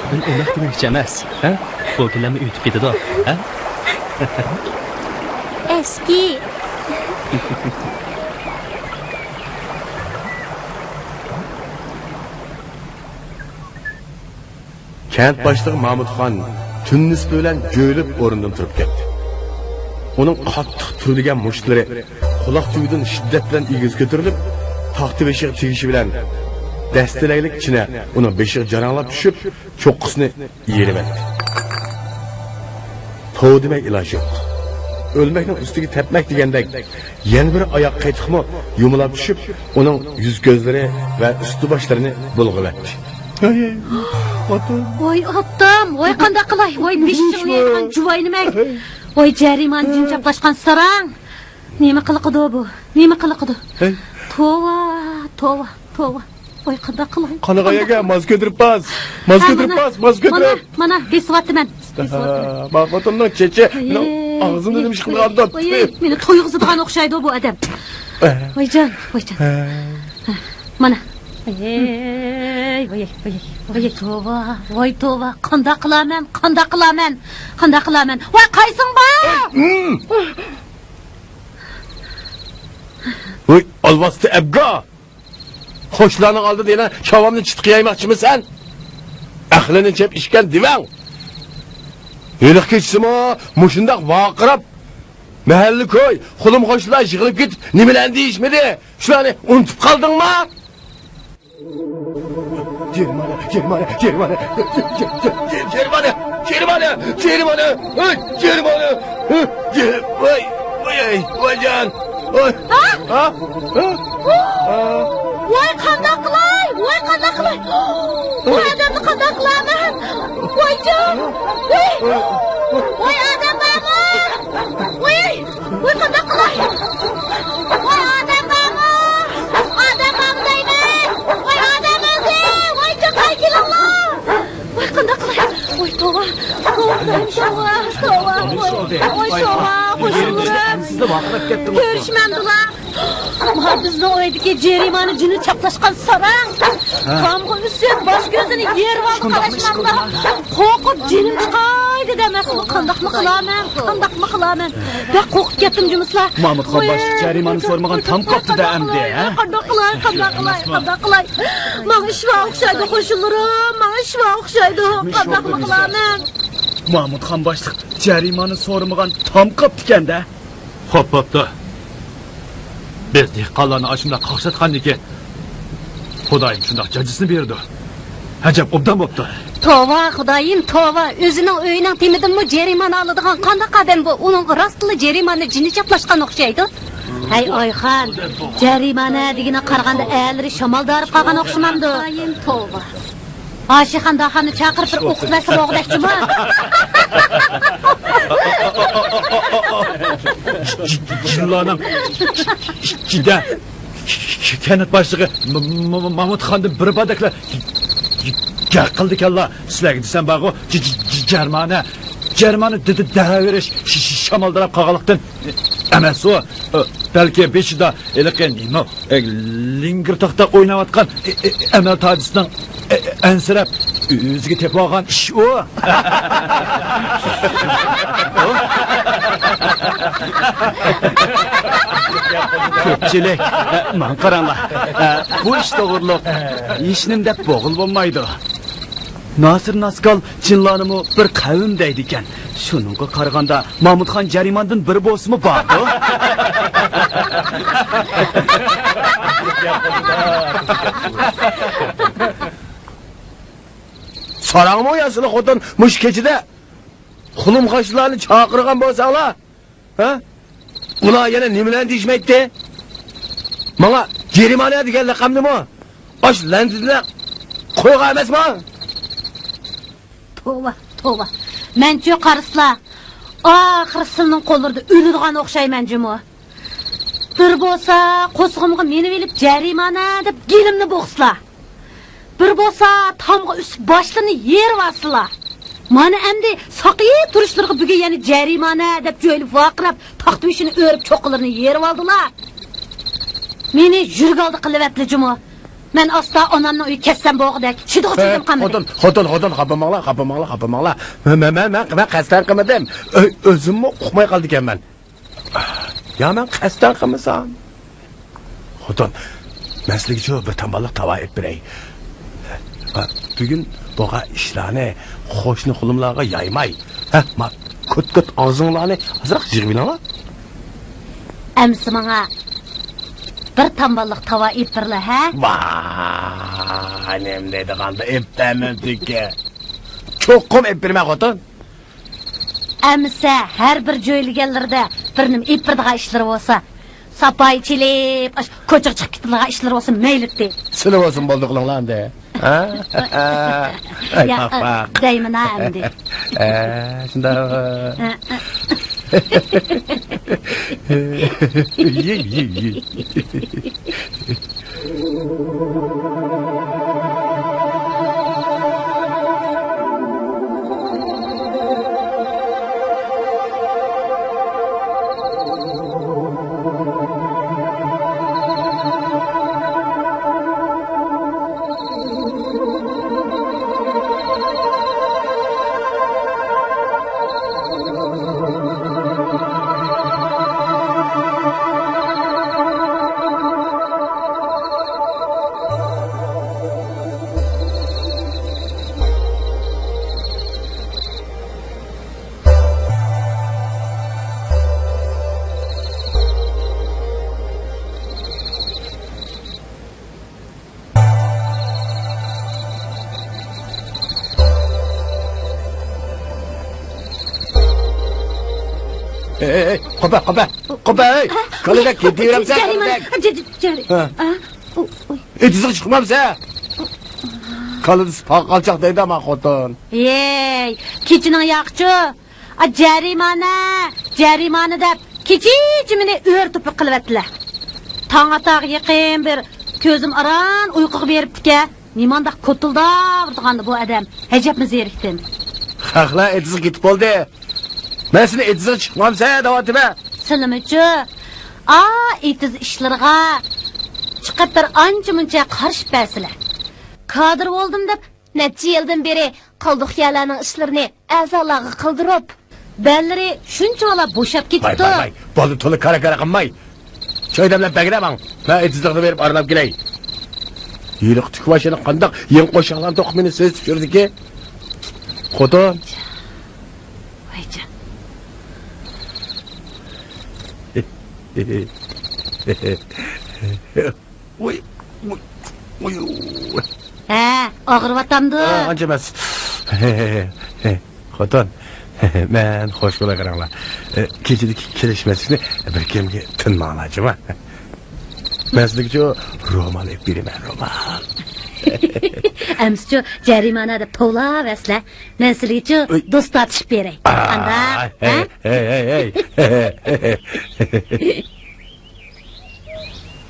مەن ئۇنداق دېمەكچى ئەمەس. ھە؟ بۇ كۈنلەرمۇ ئۆتۈپ كېتىدۇ. ھە؟ ئەسكى. كەنت باشلىقى مامۇتخان تۈننىسى بىلەن جۆيلۈپ ئورنىدىن تۇرۇپ كەتتى. ئۇنىڭ قاتتىق تۈرۈلگەن مۇشتلىرى قۇلاق تۈۋىدىن شىددەت بىلەن ئېگىز كۆتۈرۈلۈپ، تاختا بېشىغا تېگىشى بىلەن دەستىلەكلىك چىنە ئۇنىڭ بېشىغا جاراڭلاپ چۈشۈپ، چوققىسىنى يېرىۋەتتى. توۋا دېمەي ئىلاج يوق. ئۆلمەكنىڭ ئۈستىگە تەپمەك دېگەندەك، يەنە بىر ئاياغ قېتىقمۇ يۇمىلاپ چۈشۈپ، ئۇنىڭ يۈز-كۆزلىرى ۋە ئۈستى-باشلىرىنى بۇلغىۋەتتى. ھەي، خوتۇن. ۋاي ئاتام، ۋاي قانداق قىلاي، ۋاي بېشىڭنى يەيدىغان جۇۋاينىمەك. ۋاي جەرىمانە جىن چاپلاشقان ساراڭ. نېمە قىلىقىدۇ بۇ؟ نېمە قىلىقىدۇ؟ ھەي. توۋا، توۋا، توۋا. ۋاي قانداق قىلاي؟ قانىغاي ئاكا، ماز كۆتۈرۈپ باس. ماز ھە، كۆتۈرۈپ مانا، باس، ماز مانا، كۆتۈرۈپ. مانا، بېسىۋاتىمەن. بېسىۋاتىمەن. ھە، ما خوتۇننىڭ چېچى مېنىڭ ئاغزىمنى نېمە ئىش قىلغاندۇ؟ ۋاي، مېنى تويغۇزىدىغان ئوخشايدۇ بۇ ئادەم. ھە. ۋايجان، ۋايجان. ھە. ھە، مانا. ۋاي، ۋاي، ۋاي، ۋاي توۋا، ۋاي توۋا. قانداق قىلارمەن، قانداق قىلارمەن، قانداق قىلارمەن؟ ۋاي قايسىڭ بار؟ ۋاي ئالۋاستى ئەبگا! قوشلارنىڭ ئالدىدا يەنە چاۋامنى چىتقا يايماقچىمىسەن؟ ئەقلىنى چەپ ئىچكەن دېۋەڭ! ھېلىقى كېچىسىمۇ مۇشۇنداق ۋارقىراپ، مەھەللە-كوي، قولۇم-قوشنىلار يىغىلىپ كېتىپ، نېمىلەرنى دېيىشمىدى؟ شۇلارنى ئۇنتۇپ قالدىڭما؟ جەرىمانە، جەرىمانە، جەرىمانە، جەرىمانە، جەرىمانە، جەرىمانە، ۋاي، جەرىمانە، ۋاي، ۋاي، ۋاي، ۋايجان، ۋاي. ھە؟ ھە؟ ھە؟ ھە؟ ۋاي، قانداق قىلاي؟ ۋاي، قانداق قىلاي؟ ۋاي، ئادەمنى قانداق قىلارمەن؟ ۋايجان، ۋاي، ۋاي، ئادەم بارمۇ؟ ۋاي! ۋاي، قانداق قىلاي؟ ۋاي، ئادەم بارمۇ؟ ئادەم بارمۇ دەيمەن؟ ۋاي، ئادەم ئۆلدى! ۋاي، چوقاي كېلىڭلار! ۋاي، قانداق قىلاي؟ ۋاي، توۋا! توۋا، توۋا، توۋا! ۋاي، ۋاي، توۋا! قوشنىلىرىم! كۆرۈشمەمدىلا! ما بىزنىڭ ئۆيدىكى جەرىمانە جىنى چاپلاشقان ساراڭ! تامغا ئۈسۈپ، باش-كۆزىنى يېرىۋالدى، قاراشمامدا. قورقۇپ جېنىم چىقاي دېدى ئەمەسمۇ؟ قانداقمۇ قىلارمەن؟ قانداقمۇ قىلارمەن؟ بەك قورقۇپ كەتتىم جۇمۇسىلار. مامۇتخان باشلىق جەرىمانە سورىمىغان تام قاپتۇ-دە ئەمدى، ھە؟ قانداق قىلاي، قانداق قىلاي، قانداق قىلاي؟ ماڭا ئىشۋا ئوخشايدۇ قوشنىلىرىم، ماڭا ئىشۋا ئوخشايدۇ. قانداقمۇ قىلارمەن؟ مامۇتخان باشلىق جەرىمانە سورىمىغان تام قاپتىكەن-دە. خوپ بوپتۇ. بىز دېھقانلارنى ئاشۇنداق قاقشاتقاندىكىن، خۇدايىم شۇنداق جاجىسىنى بېرىدۇ. ئەجەب ئوبدان بوپتۇ. توۋا، خۇدايىم، توۋا! ئۆزىنىڭ ئۆيىنىڭ تېمىدىنمۇ جەرىمانە ئالىدىغان قانداق ئادەم بۇ؟ ئۇنىڭغا راستلا جەرىمانە جىنى چاپلاشقان ئوخشايدۇ. ھەي، ئايخان، جەرىمانە دېگىنىگە قارىغاندا ئەرلىرى شامالدا ھارىپ قالغان ئوخشىمامدۇ؟ خۇدايىم، توۋا! ئاشىخان داخاننى چاقىرىپ بىر ئوقۇتۇۋەتسە بولغۇدەكچىمۇ؟ جىنلارنىڭ ئىچىدە كەنت باشلىقى م-، م-، مامۇتخاندىن بىر باردەكلا گەپ قىلىدىكەنلا. سىلەرگە دېسەم بارغۇ، ج-، ج-، ج-، جەرمانە، جەرمانە دېدى دەۋېرىش ش-، ش-، شامالدىراپ قالغانلىقتىن ئەمەس ئۇ. بەلكى بېشىدا ھېلىقى نېمە، ئە، لىڭگىرتاقتا ئويناۋاتقان، ئە، ئە، ئەمەل تاجىسىنىڭ، ئە، ئە، ئەنسىرەپ ئۆزىگە تېپىۋالغان ئىش ئۇ. كۆپچىلىك، ئە، ماڭا قاراڭلار. ئە، بۇ ئىش توغرۇلۇق ھېچنېمە دەپ بولغىلى بولمايدۇ. ناسىر ناسكال جىنلارنىمۇ بىر قەۋم دەيدىكەن. شۇنىڭغا قارىغاندا، مامۇتخان جەرىماندىن بىرى بولسىمۇ باردۇ. ساراڭمۇ يا سىلى خوتۇن مۇشۇ كېچىدە؟ خۇلۇم-خاشلارنى چاقىرغان بولساڭلار، ھە؟ ئۇلار يەنە نېمىلەرنى دېيىشمەيتتى؟ ماڭا جەرىمانە دېگەن لەقەمنىمۇ ئاشۇ لەنجىدە قويغان ئەمەسمۇ؟ توۋا، توۋا. مەنچۇ قارىسىلا، ئاخىرى سىلىنىڭ قوللىرىدا ئۆلىدىغان ئوخشايمەن جۇمۇ. بىر بولسا قورسىقىمغا مېنىۋېلىپ جەرىمانە دەپ گېلىمنى بوغسىلا. بىر بولسا تامغا ئۈسۈپ باشلىرىنى يېرىۋالسىلا. مانا ئەمدى ساقىيىپ تۇرۇشلىرىغا بۈگۈن يەنە جەرىمانە دەپ جۆيلۈپ ۋارقىراپ، تاختا بېشىنى ئۆرۈپ چوققىلىرىنى يېرىۋالدىلا. مېنى يۈرگەلدى قىلىۋەتلە جۇمۇ. مەن ئاستا ئانامنىڭ ئۆيىگە كەتسەم بولغۇدەك. چىدىغۇ چىدىم قالمىدى. خوتۇن، خوتۇن، خوتۇن، خاپا بولماڭلار، خاپا بولماڭلار، خاپا بولماڭلار. مەن، مەن، مەن، مەن، مەن قەستەن قىلمىدىم. ئۆ-، ئۆزۈممۇ ئۇقماي قالدىكەنمەن. يا مەن قەستەن قىلمىسام؟ خوتۇن، مەن سىلىگىچۇ بىر تامباللىق تاۋا ئېلىپ بېرەي. ھە، بۈگۈن بولغان ئىشلارنى قوشنا قولۇملارغا يايماي، ھە، ما كۆت-كۆت ئاغزىڭلارنى ئازراق يىغىۋېلىڭلار. ئەمسە ماڭا بىر تامباللىق تاۋا ئېلىپ بېرىلە، ھە؟ ۋاھ، نېمە دەيدىغاندا ئېلىپ بەرمەمدىكى. چوقۇم ئېلىپ بېرىمەن، خوتۇن. ئەمىسە ھەر بىر جۆيلىگەنلىرىدە بىر نېمە ئېلىپ بېرىدىغان ئىشلىرى بولسا، ساپايى چېلىپ، ئاش كوچىغا چىقىپ كېتىدىغان ئىشلىرى بولسا مەيلىتى. سىلى بولسۇن بولدى قىلىڭلار ئەمدى. ھە؟ ئەي، يا، پاق، پاق. دەيمىنا ئەمدى. ھە، شۇنداق. ھە، ھە. يېي، يېي، يېي. ھەي، ھەي، ھەي، قوپە، قوپە، قوپە، ھەي! ھە؟ كالىدەك كېتىۋېرەمسەن، جەرىمانە. كالىدەك. جە-، جە-، جەرى-، ھە. ئا، ئۇ-، ئۇي. ئېتىزىغا چىقمامسەن؟ كالىدا سىپاغا قالچاق دەيدۇ ئامان خوتۇن. ھەي، كېچىنىڭ ياقىچۇ. ئا، جەرىمانە، جەرىمانە دەپ كېچىچە مېنى ئۆرە توپا قىلىۋەتتىلە. تاڭ ئاتارغا يېقىن بىر كۆزۈم ئاران ئۇيقۇغا بېرىپتىكەن. نېمانداق كوتۇلداۋۇرىدىغاندۇ بۇ ئادەم. ئەجەبمۇ زېرىكتىم. خەقلەر ئېتىزغا كېتىپ بولدى. مەن سېنى ئېتىزغا چىقمامسەن دەۋاتىمەن. سىلىمۇچۇ؟ ئا، ئېتىز ئىشلىرىغا چىقىپ بىر ئانچە-مۇنچە قارىشىپ بەرسىلە. كادىر بولدۇم دەپ نەچچە يىلدىن بېرى قالدۇق يەرلەرنىڭ ئىشلىرىنى ئەزالارغا قىلدۇرۇپ، بەللىرى شۇنچىۋالا بوشاپ ۋاي، كېتىپتۇ. ۋاي، ۋاي، بولدى، تولا كارا-كارا قىلماي. چايدەملەپ بەگرەمەڭ. مەن ئېتىزلىقنى بېرىپ ئارىلاپ كېلەي. ھېلىقى تۈكۈۋاش يەنە قانداق يېڭى قوشاقلارنى توقۇپ مېنى سېزىتىپ يۈرىدىكى. خوتۇن. ۋايجان. ۋۇي، ۋۇي، ۋۇي. ھە، ئاغرىۋاتامدۇ؟ ئا، ئانچە ئەمەس. خوتۇن، مەن خوش بولاي قاراڭلار. كېچىدىكى كېلىشمەسلىكنى بىر كىمگە تىنماڭلار، جۇما. مەن سىزگىچۇ رومال ئېلىپ بېرىمەن، رومال. ئەمسىچۇ جەرىمانە دەپ توۋلاۋەرسىلە. مەن سىلىگىچۇ ئۆي. دوست تارتىشىپ بېرەي. ئا، قانداق؟ ھەي، ھە؟ ھەي، ھەي، ھەي.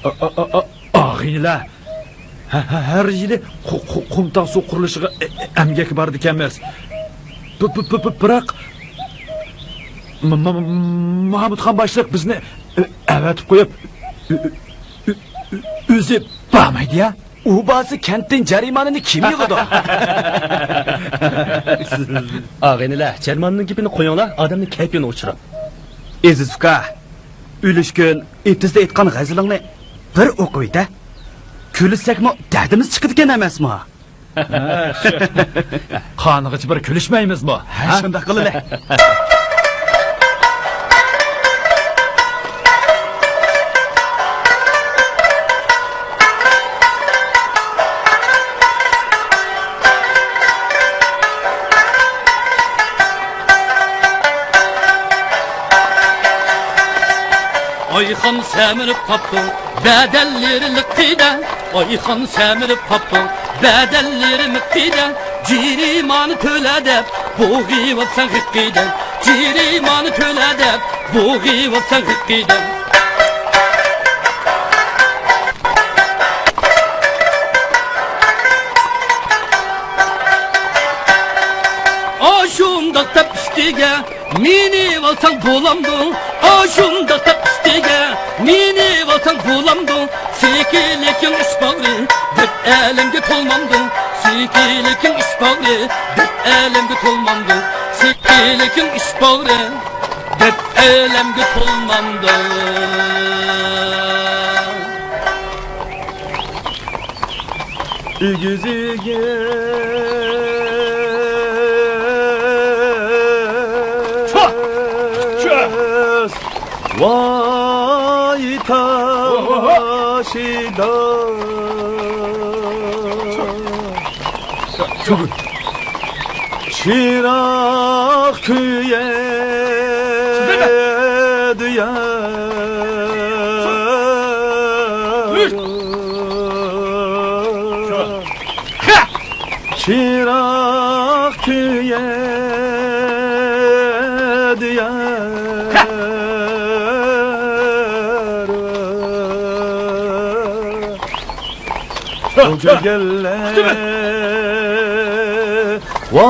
ئا، ئا، ئا، ئا، ئاغىنىلەر، ھە، ھە، ھەر يىلى قۇ-، قۇ-، قۇمتاغ سۇ قۇرۇلۇشىغا ئە-، ئە-، ئەمگەككە بارىدىكەنمىز. بۇ، بۇ، بۇ، بۇ، بىراق، م-، م-، م-، مامۇتخان باشلىق بىزنى، ئە-، ئەۋەتىپ قويۇپ، ئۆ-، ئۆ-، ئۆ-، ئۆ-، ئۆزى بارمايدۇ يا. ئۇ بارسا كەنتتىن جەرىمانىنى كىم يىغىدۇ؟ ئاغىنىلەر، جەرىمانىنىڭ گېپىنى قويۇڭلار، ئادەمنىڭ كەيپىنى ئوچۇرۇپ. ئېزىز ئۇكا، ئۈلۈشكۈن ئېتىزدا ئېيتقان غەزىلىڭنى بىر ئوقۇۋېتە. كۈلسەكمۇ دەردىمىز چىقىدىكەن ئەمەسمۇ؟ قانىغىچە بىر كۈلۈشمەيمىزمۇ؟ ھە، ھە؟ شۇنداق قىلىلى. ئايخان سەمرىپ قاپتۇ، بەدەللىرى لىققىدە. ئايخان سەمرىپ قاپتۇ، بەدەللىرى مىققىدە. جېرىمانە تۆلە دەپ بوغۇۋاپسەن غىققىدە. جېرىمانە تۆلە دەپ بوغۇۋاپسەن غىققىدە. ئاشۇنداق دەپ ئۈستىگە مېنى ئالساڭ بولامدۇ؟ ئاشۇنداق دەپ ئۈستىگە مېنى ئالساڭ بولامدۇ؟ سېكىللىكىڭ ئۈچ باغرى دەپ ئەلەمگە تولمامدۇ؟ سېكىللىكىڭ ئۈچ باغرى دەپ ئەلەمگە تولمامدۇ؟ سېكىللىكىڭ ئۈچ باغرى دەپ ئەلەمگە تولمامدۇ؟ ئېگىزىگە ئاي تاشىدا چىراغ كۆيەدۇ يار. چىراغ كۆيەدۇ يار. بۇ كۆرگەنلەر ۋاي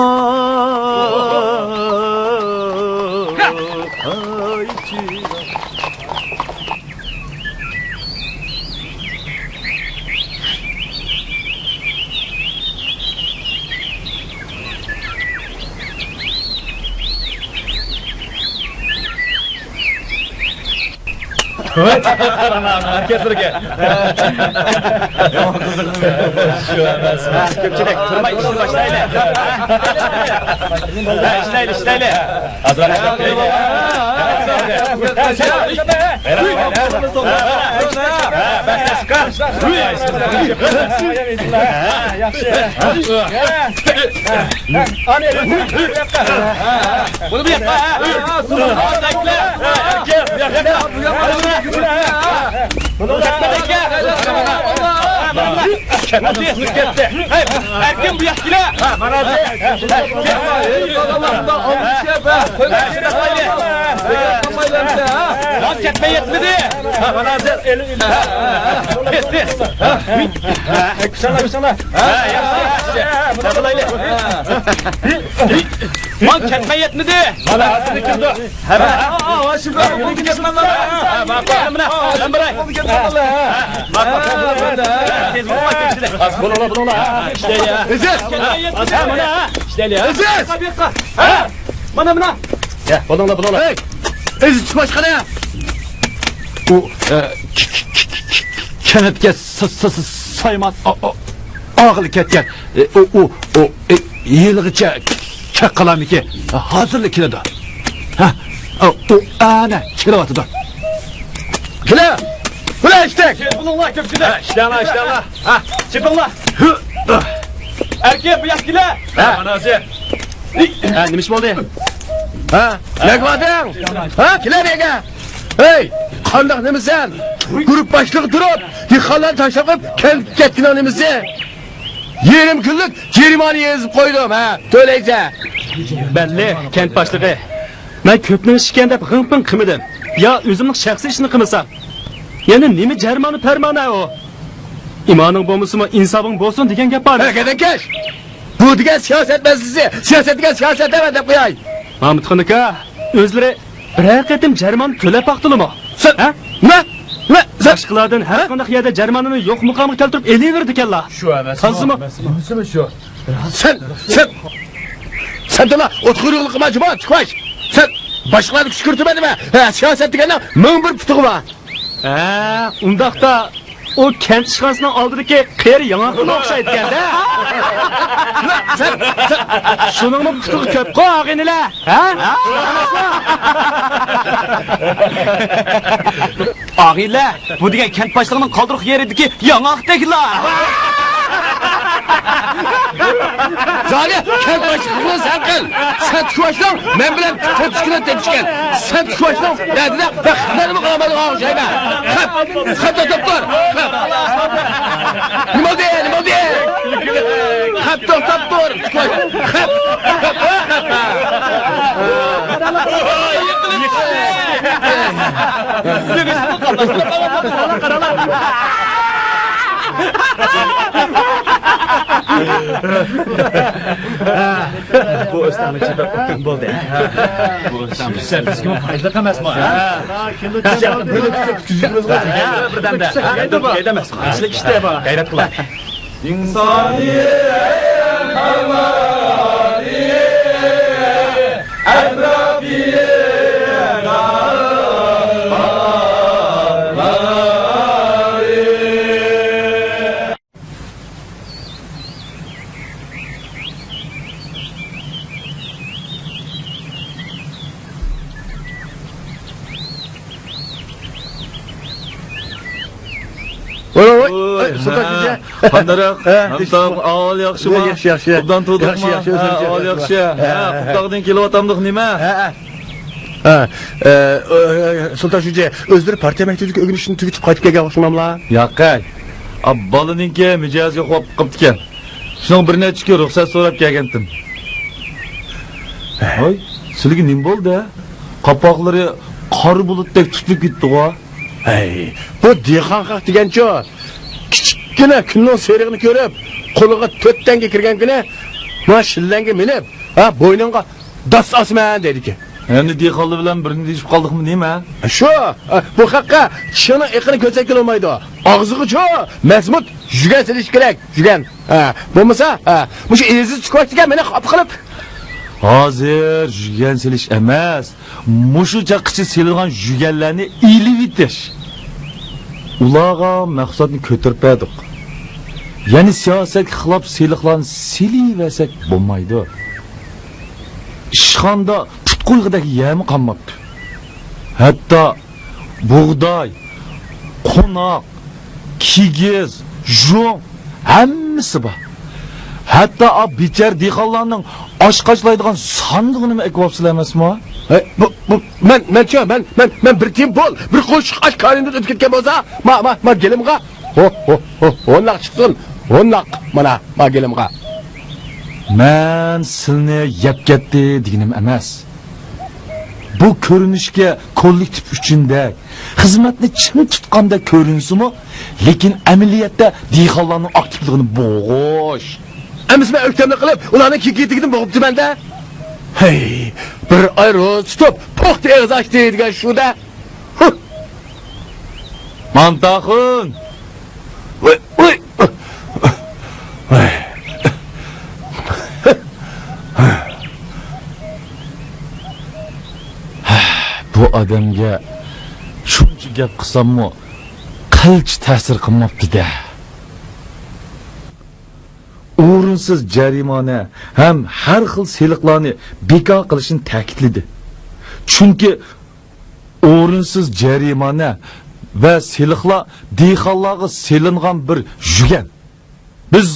چىراغ. ھەرىكەتلىرىگە. يامان قىزىق. شۇ ئەمەس. كۆپچىلىك، تۇرماي ئىشنى باشلايلى. ھە، ئىشلەيلى، ئىشلەيلى. ئازراق ئىشلەپ كۆرەيلى. ياخشى. بۇنى بۇ ياققا. ئەركىن بۇ ياققا كېلە. مانا. كەتمەي يەتمىدى. تېز، تېز. مانا كەتمەي يەتمىدى. مانا ھازىر كىردى. مانا، مانا. يا، بولۇڭلار، بولۇڭلار. ھەي! ئەزىز باشقىنى! ئۇ، ئە، كەنتكە س-، س-، س-، سايمان ئا-، ئا-، ئاغىلى كەتكەن. ئە، ئۇ، ئۇ، ئۇ، ئە، ھېلىغىچە كەپ قالارمىكىن؟ ھازىرلا كېلىدۇ. ھە؟ ئۇ، ئۇ، ئەنە كېلىۋاتىدۇ. كېلە! كېلە، ئىشتەك! بولۇڭلار، كۆپچىلىك! ھە، ئىشلەڭلار، ئىشلەڭلار! ھە، چېپىڭلار! ئەركىن، بۇ ياققا كېلە! ھە، مانا ھازىر! ھە، نېمە ئىش بولدى؟ ھە؟ نەگە باردىڭ؟ ھە، كېلە نەگە؟ ھەي، قانداق نېمىسەن؟ گۇرۇپ باشلىقى تۇرۇپ، دېھقانلارنى تاشلاپ قويۇپ، كەنتكە كەتكىنىڭ نېمىسى؟ يېرىم كۈنلۈك جەرىمانە يېزىپ قويدۇم، ھە، تۆلەيسەن. بەللى، كەنت باشلىقى. مەن كۆپنىڭ ئىشى ئىكەن دەپ غىڭ-پىڭ قىلمىدىم. يا ئۆزۈمنىڭ شەخسىي ئىشىنى قىلمىسام. يەنە نېمە جەرىمانە پەرمانە ئۇ؟ ئىمانىڭ بولمىسىمۇ ئىنسابىڭ بولسۇن دېگەن گەپ بار. ھە، گەدەكەش! بۇ دېگەن سىياسەت مەسىلىسى، سىياسەت دېگەن سىياسەت ئەمەس دەپ قوياي. مامۇتخان ئاكا، ئۆزلىرى بىرەر قېتىم جەرىمانە تۆلەپ باقتىلىمۇ؟ سەن ھە؟ نېمە؟ نېمە؟ سەن باشقىلاردىن ھەر ھە؟ قانداق يەردە جەرىمانىنى يوق مۇقامغا كەلتۈرۈپ ئېلىۋېرىدىكەنلا. شۇ ئەمەسمۇ؟ تازىمۇ؟ ئەمەسمۇ؟ شۇ. سەن، سەن، سەن تولا ئوتقۇرۇقلۇق قىلما جۇما، تۇكاش. سەن باشقىلارنى كۈشكۈرتمە دېمە. ھە، سىياسەت دېگەننىڭ مىڭ بىر پۇتىغى بار. ھە، ئۇنداقتا ئۇ كەنت ئىشخانىسىنىڭ ئالدىدىكى قېرى ياڭاققىمۇ ئوخشايدىكەن-دە. سەن، سەن شۇنىڭمۇ پۇتىغى كۆپقۇ، ئاغىنىلەر، ھە؟ ئاغىنىلەر، بۇ دېگەن كەنت باشلىقىنىڭ قالدۇرۇق يېرىدىكى ياڭاقتەكلا. زالى، كەنت باشلىقىنى سەن قىل. سەن تىكۋاشنىڭ مەن بىلەن تېتىشكىنى تېتىشكەن. سەن تىكۋاشنىڭ دەردىدە بەختلەرنىمۇ قىلالمايدىغان ئوخشايمەن. خەپ، خەپ توختاپ تۇر. خەپ. نېمە بولدى؟ نېمە بولدى؟ خەپ توختاپ تۇر. خەپ. خەپ. خەپ. بۇ ئۆستەڭنى چېپىپ ئۆتتۈم بولدى. بۇ ئۆستەڭ بىزگىمۇ پايدىلىق ئەمەسمۇ؟ بىردەمدە. ئىشلىك ئىشتە بار. غەيرەت قىلاي. ئىنسانىيەت ئەمانى، ئەتراپىيەت. سۇلتان شۇجى. قانداقراق؟ ھە، ئەمتاغ ئەھۋال ياخشىمۇ؟ ياخشى، ياخشى. ئوبدان تۇردۇڭمۇ؟ ياخشى، ياخشى، ھە، ئۆزۈڭچە ئەھۋال ياخشى. ھە، ھە. قۇمتاغدىن كېلىۋاتامدۇق نېمە؟ ھە، ھە. ھە، ئە، ئە، سۇلتان شۇجى، ئۆزلىرى پارتىيە مەكتىپىدىكى ئۆگىنىشىنى تۈگىتىپ قايتىپ كەلگەن ئوخشىماملا؟ ياقەي. ئا، بالىنىڭكى مىجەزى يوقاپ قاپتىكەن. شۇنىڭ بىر نەچچە كۈن رۇخسەت سوراپ كەلگەنتىم. ھوي، سىلىگە نېمە بولدى؟ قاپاقلىرى قارا بۇلۇتتەك تۇتۇلۇپ كېتىپتىغۇ؟ ھەي، بۇ دېھقان خەق دېگەنچۇ، كىچىككىنە كۈننىڭ سېرىقىنى كۆرۈپ، قولىغا تۆت تەڭگە كىرگەن كۈنى، مانا شىللەڭگە مىنىپ، ھە، بوينۇڭغا داس ئاسىمەن دەيدىكەن. ئەمدى دېھقانلار بىلەن بىرنى دېيىشىپ قالدۇقمۇ نېمە؟ شۇ، بۇ خەققە چىشىڭنىڭ ئېقىنى كۆرسەتكىلى بولمايدۇ. ئاغزىغىچۇ مەزمۇت يۈگەن سېلىش كېرەك، يۈگەن. ھە، بولمىسا، ھە، مۇشۇ ئېزىز چۈكۈۋەتكەن مېنى خاپا قىلىپ. ھازىر يۈگەن سېلىش ئەمەس، مۇشۇ چاغقىچە سېلىنغان يۈگەنلەرنى ئېلىۋېتىش. ئۇلارغا مەھسۇلاتنى كۆتۈرۈپ بەردۇق. يەنە سىياسەتكە خىلاپ سېلىقلارنى سېلىۋەرسەك بولمايدۇ. ئىشخانىدا پۇت قويغۇدەك يەرمۇ قالماپتۇ. ھەتتا بۇغداي، قوناق، كىگىز، يۇڭ، ھەممىسى بار. ھەتتا ئا بىچارە دېھقانلارنىڭ ئاش قاچىلايدىغان ساندۇقىنىمۇ ئەكىۋاپسىلەر ئەمەسمۇ؟ ھەي، بۇ، بۇ، مەن، مەنچۇ، مەن، مەن، مەن بىر تىيىن پۇل، بىر قوشۇق ئاش كارىنىدىن ئۆتۈپ كەتكەن بولسا، ما، ما، ما، گېلىمغا، ھو، ھو، ھو، ھونلاق چىقسۇن، ھونلاق، مانا، ما، گېلىمغا. مەن سىلنى يەپ كەتتى دېگىنىم ئەمەس. بۇ كۆرۈنۈشكە كوللېكتىپ ئۈچۈندەك، خىزمەتنى چىڭ تۇتقاندەك كۆرۈنسىمۇ، لېكىن ئەمەلىيەتتە دېھقانلارنىڭ ئاكتىپلىقىنى بوغۇش. ئەمىسە مەن ئۆكتەملىك قىلىپ، ئۇلارنىڭ كېكىرتىكىدىن بوغۇپتىمەن-دە. ھەي، بىر ئاي روزا تۇتۇپ، پوختا ئېغىز ئاچتى دېگەن شۇ-دە. ھۇھ! مانتاخۇن! ۋاي، ۋاي! بۇ ئادەمگە شۇنچە گەپ قىلساممۇ، قىلچە تەسىر قىلماپتۇ-دە. ئورۇنسىز جەرىمانە ھەم ھەر خىل سېلىقلارنى بىكار قىلىشنى تەكىتلىدى. چۈنكى ئورۇنسىز جەرىمانە ۋە سېلىقلار دېھقانلارغا سېلىنغان بىر يۈگەن. بىز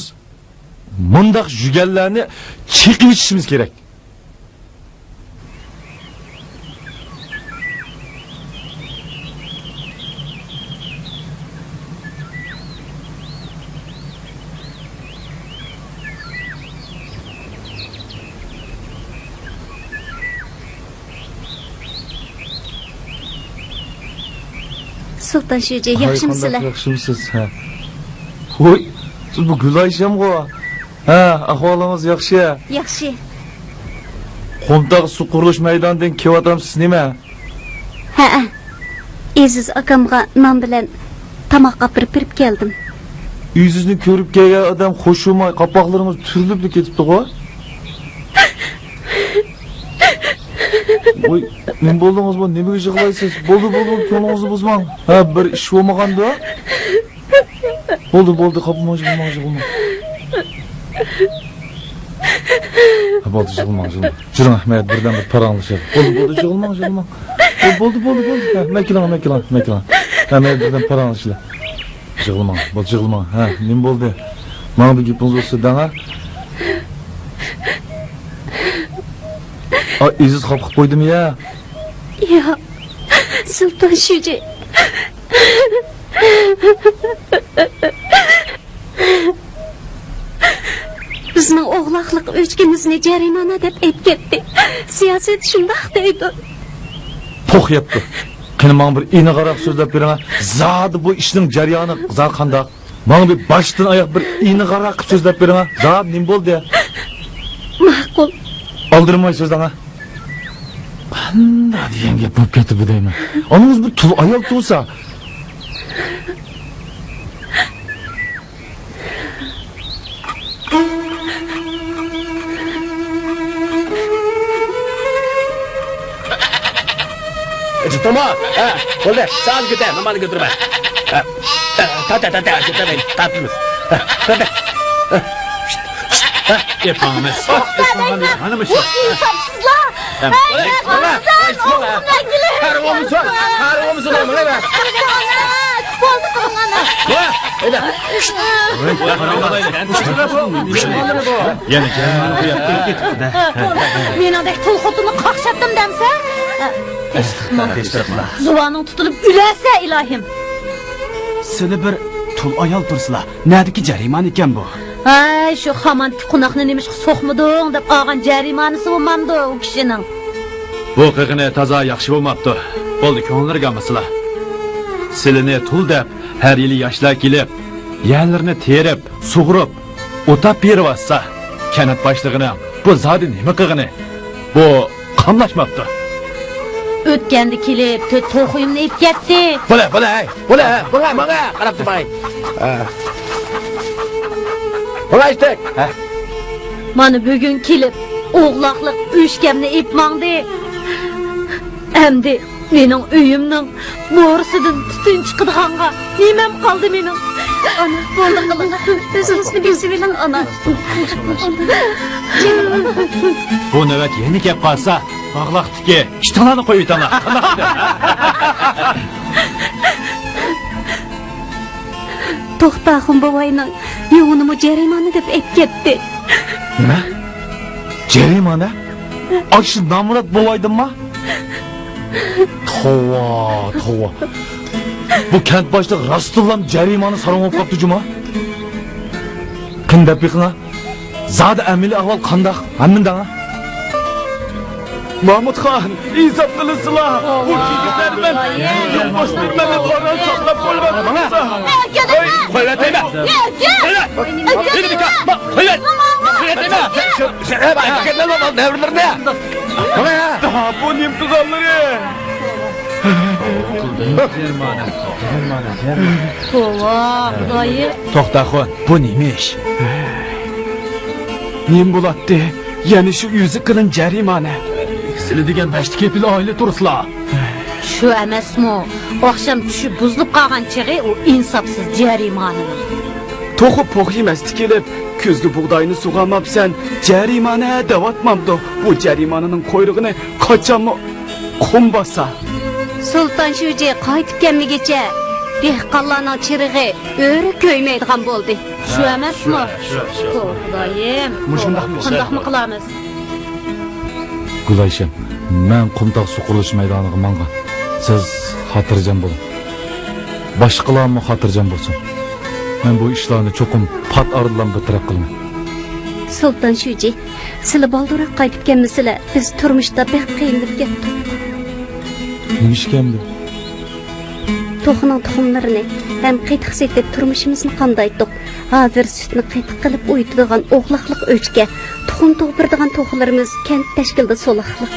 مۇنداق يۈگەنلەرنى چېقىۋېتىشىمىز كېرەك. سۇلتان شۇجى، ھاي، ياخشىمۇسىلەر؟ قانداق، ياخشىمۇسىز؟ ھە. ھوي، سىز بۇ گۈلئايشەمغۇ؟ ھە، ئەھۋالىڭىز ياخشى؟ ياخشى. قۇمتاغ سۇ قۇرۇلۇش مەيدانىدىن كېلىۋاتامسىز نېمە؟ ھەئە. ئېزىز ئاكامغا نان بىلەن تاماق ئاپىرىپ بېرىپ كەلدىم. ئېزىزنى كۆرۈپ كەلگەن ئادەم خوش بولماي، قاپاقلىرىڭىز تۈرۈلۈپلا كېتىپتىغۇ؟ ۋوي، نېمە بولدىڭىزمۇ؟ نېمىگە يىغلايسىز؟ بولدى، بولدى، كۆڭلىڭىزنى بۇزماڭ. ھە، بىر ئىش بولمىغاندۇ؟ بولدى، بولدى، خاپا بولماڭ، يىغلىماڭ، يىغلىماڭ. ھە، بولدى، يىغلىماڭ، يىغلىماڭ. يۈرۈڭ، مەن بىردەم بىر پاراڭلىشايلى. بولدى، بولدى، يىغلىماڭ، يىغلىماڭ. بولدى، بولدى، بولدى. ھە، مەن كېلىڭ، مەن كېلىڭ، مەن كېلىڭ. ھە، مەن بىردەم پاراڭلىشايلى. يىغلىماڭ، بولدى، يىغلىماڭ. ھە، نېمە بولدى؟ ماڭا بىر گېپىڭىز بولسا دەڭ، ھە؟ ئا، ئېزىز خاپا قىلىپ قويدىمۇ يا؟ ياق، سۇلتان شۇجى. بىزنىڭ ئوغلاقلىق ئۆچكىمىزنى جەرىمانە دەپ ئېلىپ كەتتى. سىياسەت شۇنداق دەيدۇ. پوخ يەپتۇ. قېنى، ماڭا بىر ئېنىقراق سۆزلەپ بېرىڭە. زادى بۇ ئىشنىڭ جەريانى زادى قانداق؟ ماڭا بىر باشتىن ئاياق بىر ئېنىقراق قىلىپ سۆزلەپ بېرىڭە. زادى نېمە بولدى؟ ماقۇل. ئالدىرىماي سۆزلەڭە. قانداق دېگەن گەپ بولۇپ كەتتى بۇ دەيمەن. ئانىڭىز بىر تۇل ئايال تۇغسا. جىتىڭمۇ؟ ھە، بولدى. سەن كۆتەر، ماڭا كۆتۈرمە. ھە، ھە، تارت، تارت، تارت، كۆتەرمەيلى، تارتىمىز. ھە، تارت. ھە، شىت، شىت، ھە. گەپ ماڭىمىز. گەپ ماڭىمىز. مانا مۇشۇ. ئىنساپسىزلار. ھە. ھەي، ھە، ئىنسان، ھە، ئوغلۇم ئەگىلى. ھەر بولمىسۇن، ھەر بولمىسۇن، ماڭا بەر. يەنە جەرىمانە قويۇپ كېتىپتۇ-دە. مېنىڭدەك تۇل خوتۇننى قاقشاتتىم دەمسە؟ تىنچلىقلا. زۇۋانىڭ تۇتۇلۇپ ئۆلەسە، ئىلاھىم. سىلى بىر تۇل ئايال تۇرسىلا، نەدىكى جەرىمانە ئىكەن بۇ؟ ھەي، شۇ خاماندىكى قوناقنى نېمىشقا سوقمىدىڭ دەپ ئالغان جەرىمانىسى بولمامدۇ ئۇ كىشىنىڭ؟ بۇ قىلغىنى تازا ياخشى بولماپتۇ. بولدى، كۆڭلىلىرىگە ئالمىسىلا. سىلىنى تۇل دەپ، ھەر يىلى ياشلار كېلىپ، يەرلىرىنى تېرىپ، سۇغۇرۇپ، ئوتاپ بېرىۋاتسا، كەنت باشلىقىنىڭ بۇ زادى نېمە قىلغىنى؟ بۇ قاملاشماپتۇ. ئۆتكەندە كېلىپ، تۆت توخۇيۇمنى ئېلىپ كەتتى. بولە، بولە، ھەي، بولە، ماڭا، ماڭا قاراپ تۇرماي. ھە. ماڭا ئىشتەك. ھە. مانا بۈگۈن كېلىپ، ئوغلاقلىق ئۆچكەمنى ئېلىپ ماڭدى. ئەمدى مېنىڭ ئۆيۈمنىڭ بورىسىدىن تۈتۈن چىقىدىغانغا نېمەم قالدى مېنىڭ؟ ئانا، بولدى قىلىڭ. ئۆزىڭىزنى بېسىۋېلىڭ، ئانا. بۇ نۆۋەت يەنە كەپ قالسا، باغلاقتىكى ئىتىڭلارنى قويۇۋېتىڭلار. قانداق؟ توختاخۇن بوۋاينىڭ يۇڭىنىمۇ جەرىمانە دەپ ئەكەتتى. نېمە؟ جەرىمانە؟ ئاشۇ نامرات بوۋايدىنما؟ توۋا، توۋا. بۇ كەنت باشلىق راستتىنلا جەرىمانە ساراڭ بولۇپ قاپتۇ جۇما. قېنى دەپ بېقىڭا. زادى ئەمەلىي ئەھۋال قانداق؟ ھەممىنى دەڭە. مامۇتخان، ئىنساپ قىلىسىلا. بۇ كىگىزلەر بىلەن يولباشنى مەننى ئاران ساقلاپ قويغان بولسا. قويۇۋەتەيمەن. قويۇۋەت. قويۇۋەت. قويۇۋەتەيمەن. نەۋرىلىرىنى. بۇ نېمە قىلغانلىرى؟ توۋا، خۇدايىم. توختاخۇن، بۇ نېمە ئىش؟ نېمە بولاتتى؟ يەنە شۇ يۈزۈك قىلىن جەرىمانە. سىلى دېگەن بەشتە كېپىل ئائىلە تۇرسىلا. شۇ ئەمەسمۇ؟ ئاخشام چۈشى بۇزۇلۇپ قالغان چېغى ئۇ ئىنساپسىز جەرىمانىنىڭ. توخۇ پوخ يېمەستە كېلىپ، كۈزگى بۇغداينى سۇغارماپسەن، جەرىمانە دەۋاتمامدۇ؟ بۇ جەرىمانىنىڭ قۇيرۇقىنى قاچانمۇ قۇم باسا. سۇلتان شۇجى قايتىپ كەلمىگىچە دېھقانلارنىڭ چىرىغى ئۆرە كۆيمەيدىغان بولدى. شۇ ئەمەسمۇ؟ شۇ، شۇ، شۇ. توۋا خۇدايىم. مۇشۇنداقمۇ؟ قانداقمۇ قىلارمىز؟ گۈلئايشەم، مەن قۇمتاق سۇ قۇرۇلۇش مەيدانىغا ماڭغان. سىز خاتىرجەم بولۇڭ. باشقىلارمۇ خاتىرجەم بولسۇن. مەن بۇ ئىشلارنى چوقۇم پات ئارىدىلا بىر تەرەپ قىلىمەن. سۇلتان شۇجى، سىلە بالدۇرراق قايتىپ كەلمىسىلە، بىز تۇرمۇشتا بەك قىينىلىپ كەتتۇق. نېمە ئىش ئىكەن بۇ؟ توخۇنىڭ تۇخۇملىرىنى ھەم قېتىق سېتىپ تۇرمۇشىمىزنى قامدايتتۇق. ھازىر سۈتنى قېتىق قىلىپ ئويۇتىدىغان ئوغلاقلىق ئۆچكە، تۇخۇم تۇغدۇرىدىغان توخۇلىرىمىز كەنت تەشكىلىدە سولاقلىق.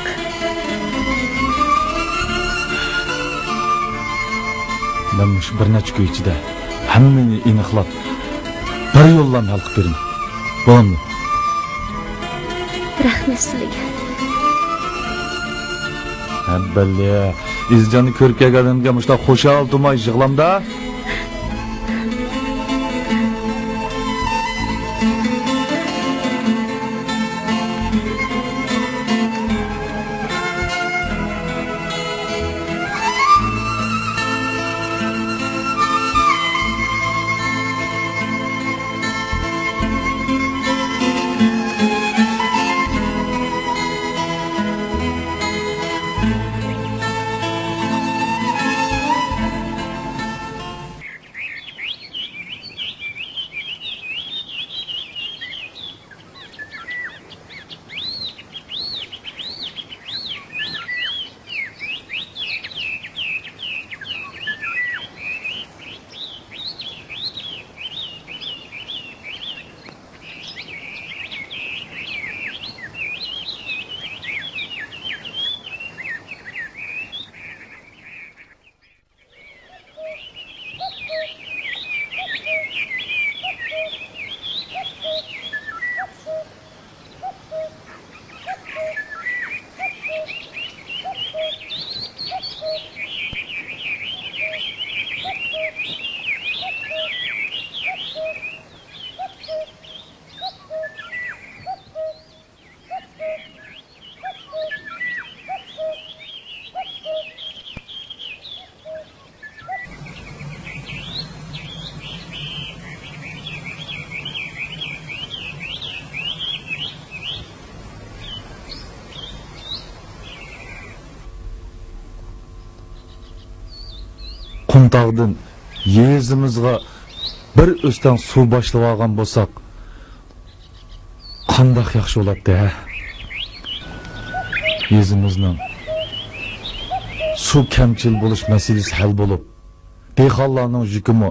مەن مۇشۇ بىر نەچچە كۈن ئىچىدە ھەممىنى ئېنىقلاپ، بىر يوللام ھەل قىلىپ بېرىمەن. بولامدۇ؟ رەھمەت سىلىگە. ھە، بەللى. ئىزجاننى كۆرۈپ كەلگەنلىرىمگە مۇشۇنداق خۇشال تۇرماي يىغلامدا. تاغدىن يېزىمىزغا بىر ئۆستەڭ سۇ باشلىۋالغان بولساق، قانداق ياخشى بولاتتى، ھە؟ يېزىمىزنىڭ سۇ كەمچىل بولۇش مەسىلىسى ھەل بولۇپ، دېھقانلارنىڭ يۈكىمۇ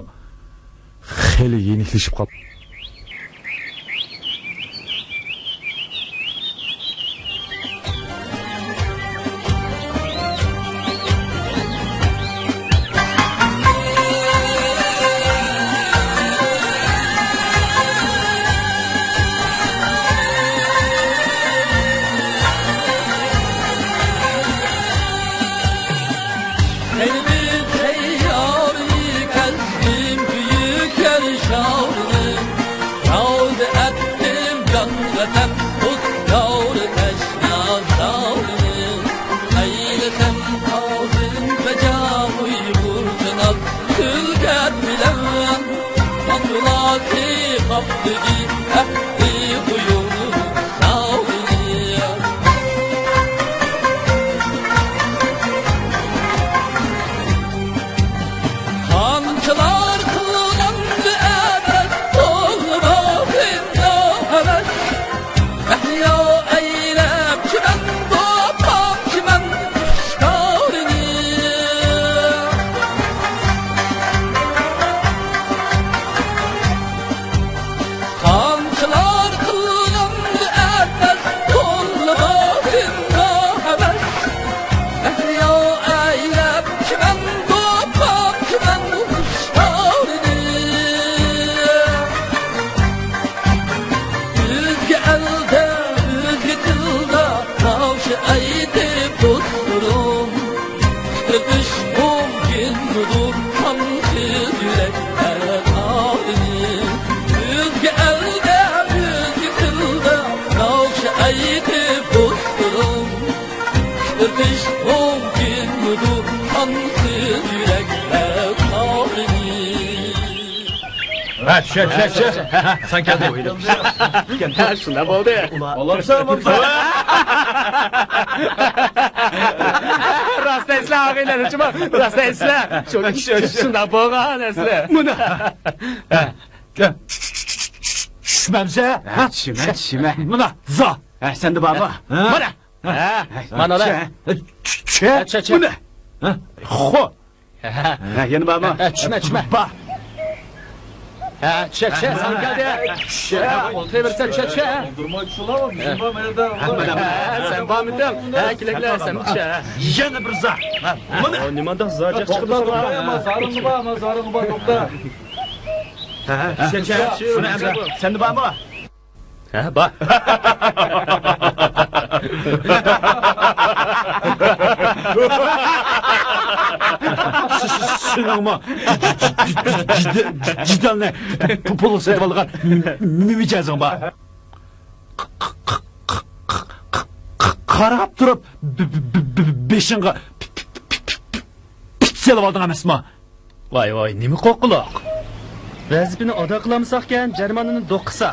خېلى يېنىكلىشىپ قالدى. قەلبىم تەييارنى كەزدىم بۈيۈك يەر شارىنى، ياۋدا ئەتتىم جان ۋەتەن، قۇتقار تەشنا زالىمنى. ئەيلىسەم تازىم بەجا ئۇيغۇر جاناب، سۆلگەت بىلەن ماتۇلاتى قاپلىدى ئەھدى قويۇن ساۋىنى. قانچىلار قىلغان بىئەدەت، توغرا ھەۋەس. مەھلىيا ئەيلەپ چىمەن، بوپام چىمەن خۇشتارىنى. قانچىلار قىلغان بىئەدەت، توغرا ھەۋەس. مەھلىيا ئەيلەپ چىمەن، بوپام چىمەن خۇشتارىنى. ئۆزگە ئەلدە، ئۆزگە تىلدا ناخشا ئېيتىپ دوستلىرىم، ئۆتۈش مۇمكىنمىدۇ قانسىز يۈرەكلەر ئالىمى؟ ئۆزگە ئەلدە، ئۆزگە تىلدا ناخشا ئېيتىپ دوستلىرىم، ئۆتۈش مۇمكىنمىدۇ قانسىز يۈرەكلەر ئالىمى؟ ھە، چۈشە، چۈشە، چۈشە. ھە، سەن كەلدىڭ. ھە، شۇنداق بولدى. ئالامسەن، بولدى. راست دەيسىلەر، ئاغىنىلەر، شۇمۇ؟ راست دەيسىلەر. شۇ، شۇ، شۇنداق بولغان ئەسلى. مۇنى. ھە. چۈشمەمسە؟ ھە، چۈشىمەن، چۈشىمەن. مۇنى، زا. ھە، سەندە بارمۇ؟ ھە. مانا. ھە، مانا. چۈشە. چۈشە. چۈشە، چۈشە. مۇنى. ھە. خو. ھە، يەنە بارمۇ؟ ھە، چۈشمە، چۈشمە. بار. ھە، چۈشە، چۈشە، سەن كەلدى. چۈشە. تېۋىرسە، چۈشە، چۈشە. ھە، سەن بارمىدىڭ؟ ھە، كېلەڭلە، سەن چۈشە. يەنە بىر زا. مانا. ئو، نېمانداق زاجاق چىقىپ تۇرسا. زارىڭ بار، زارىڭ بار، توختا. ھە، چۈشە، چۈشە. سەندە بارمۇ؟ ھە، بار. سېنىڭمۇ جىدەلنى پۇلغا سېتىۋالغان مىجەزىڭ بار. قاراپ تۇرۇپ بېشىڭغا پىت سېلىۋالدىڭ ئەمەسمۇ؟ ۋاي، ۋاي، نېمە قورقۇلۇق؟ ۋەزىپىنى ئادا قىلالمىساقكەن، جەرىمانىنى دوقىسا.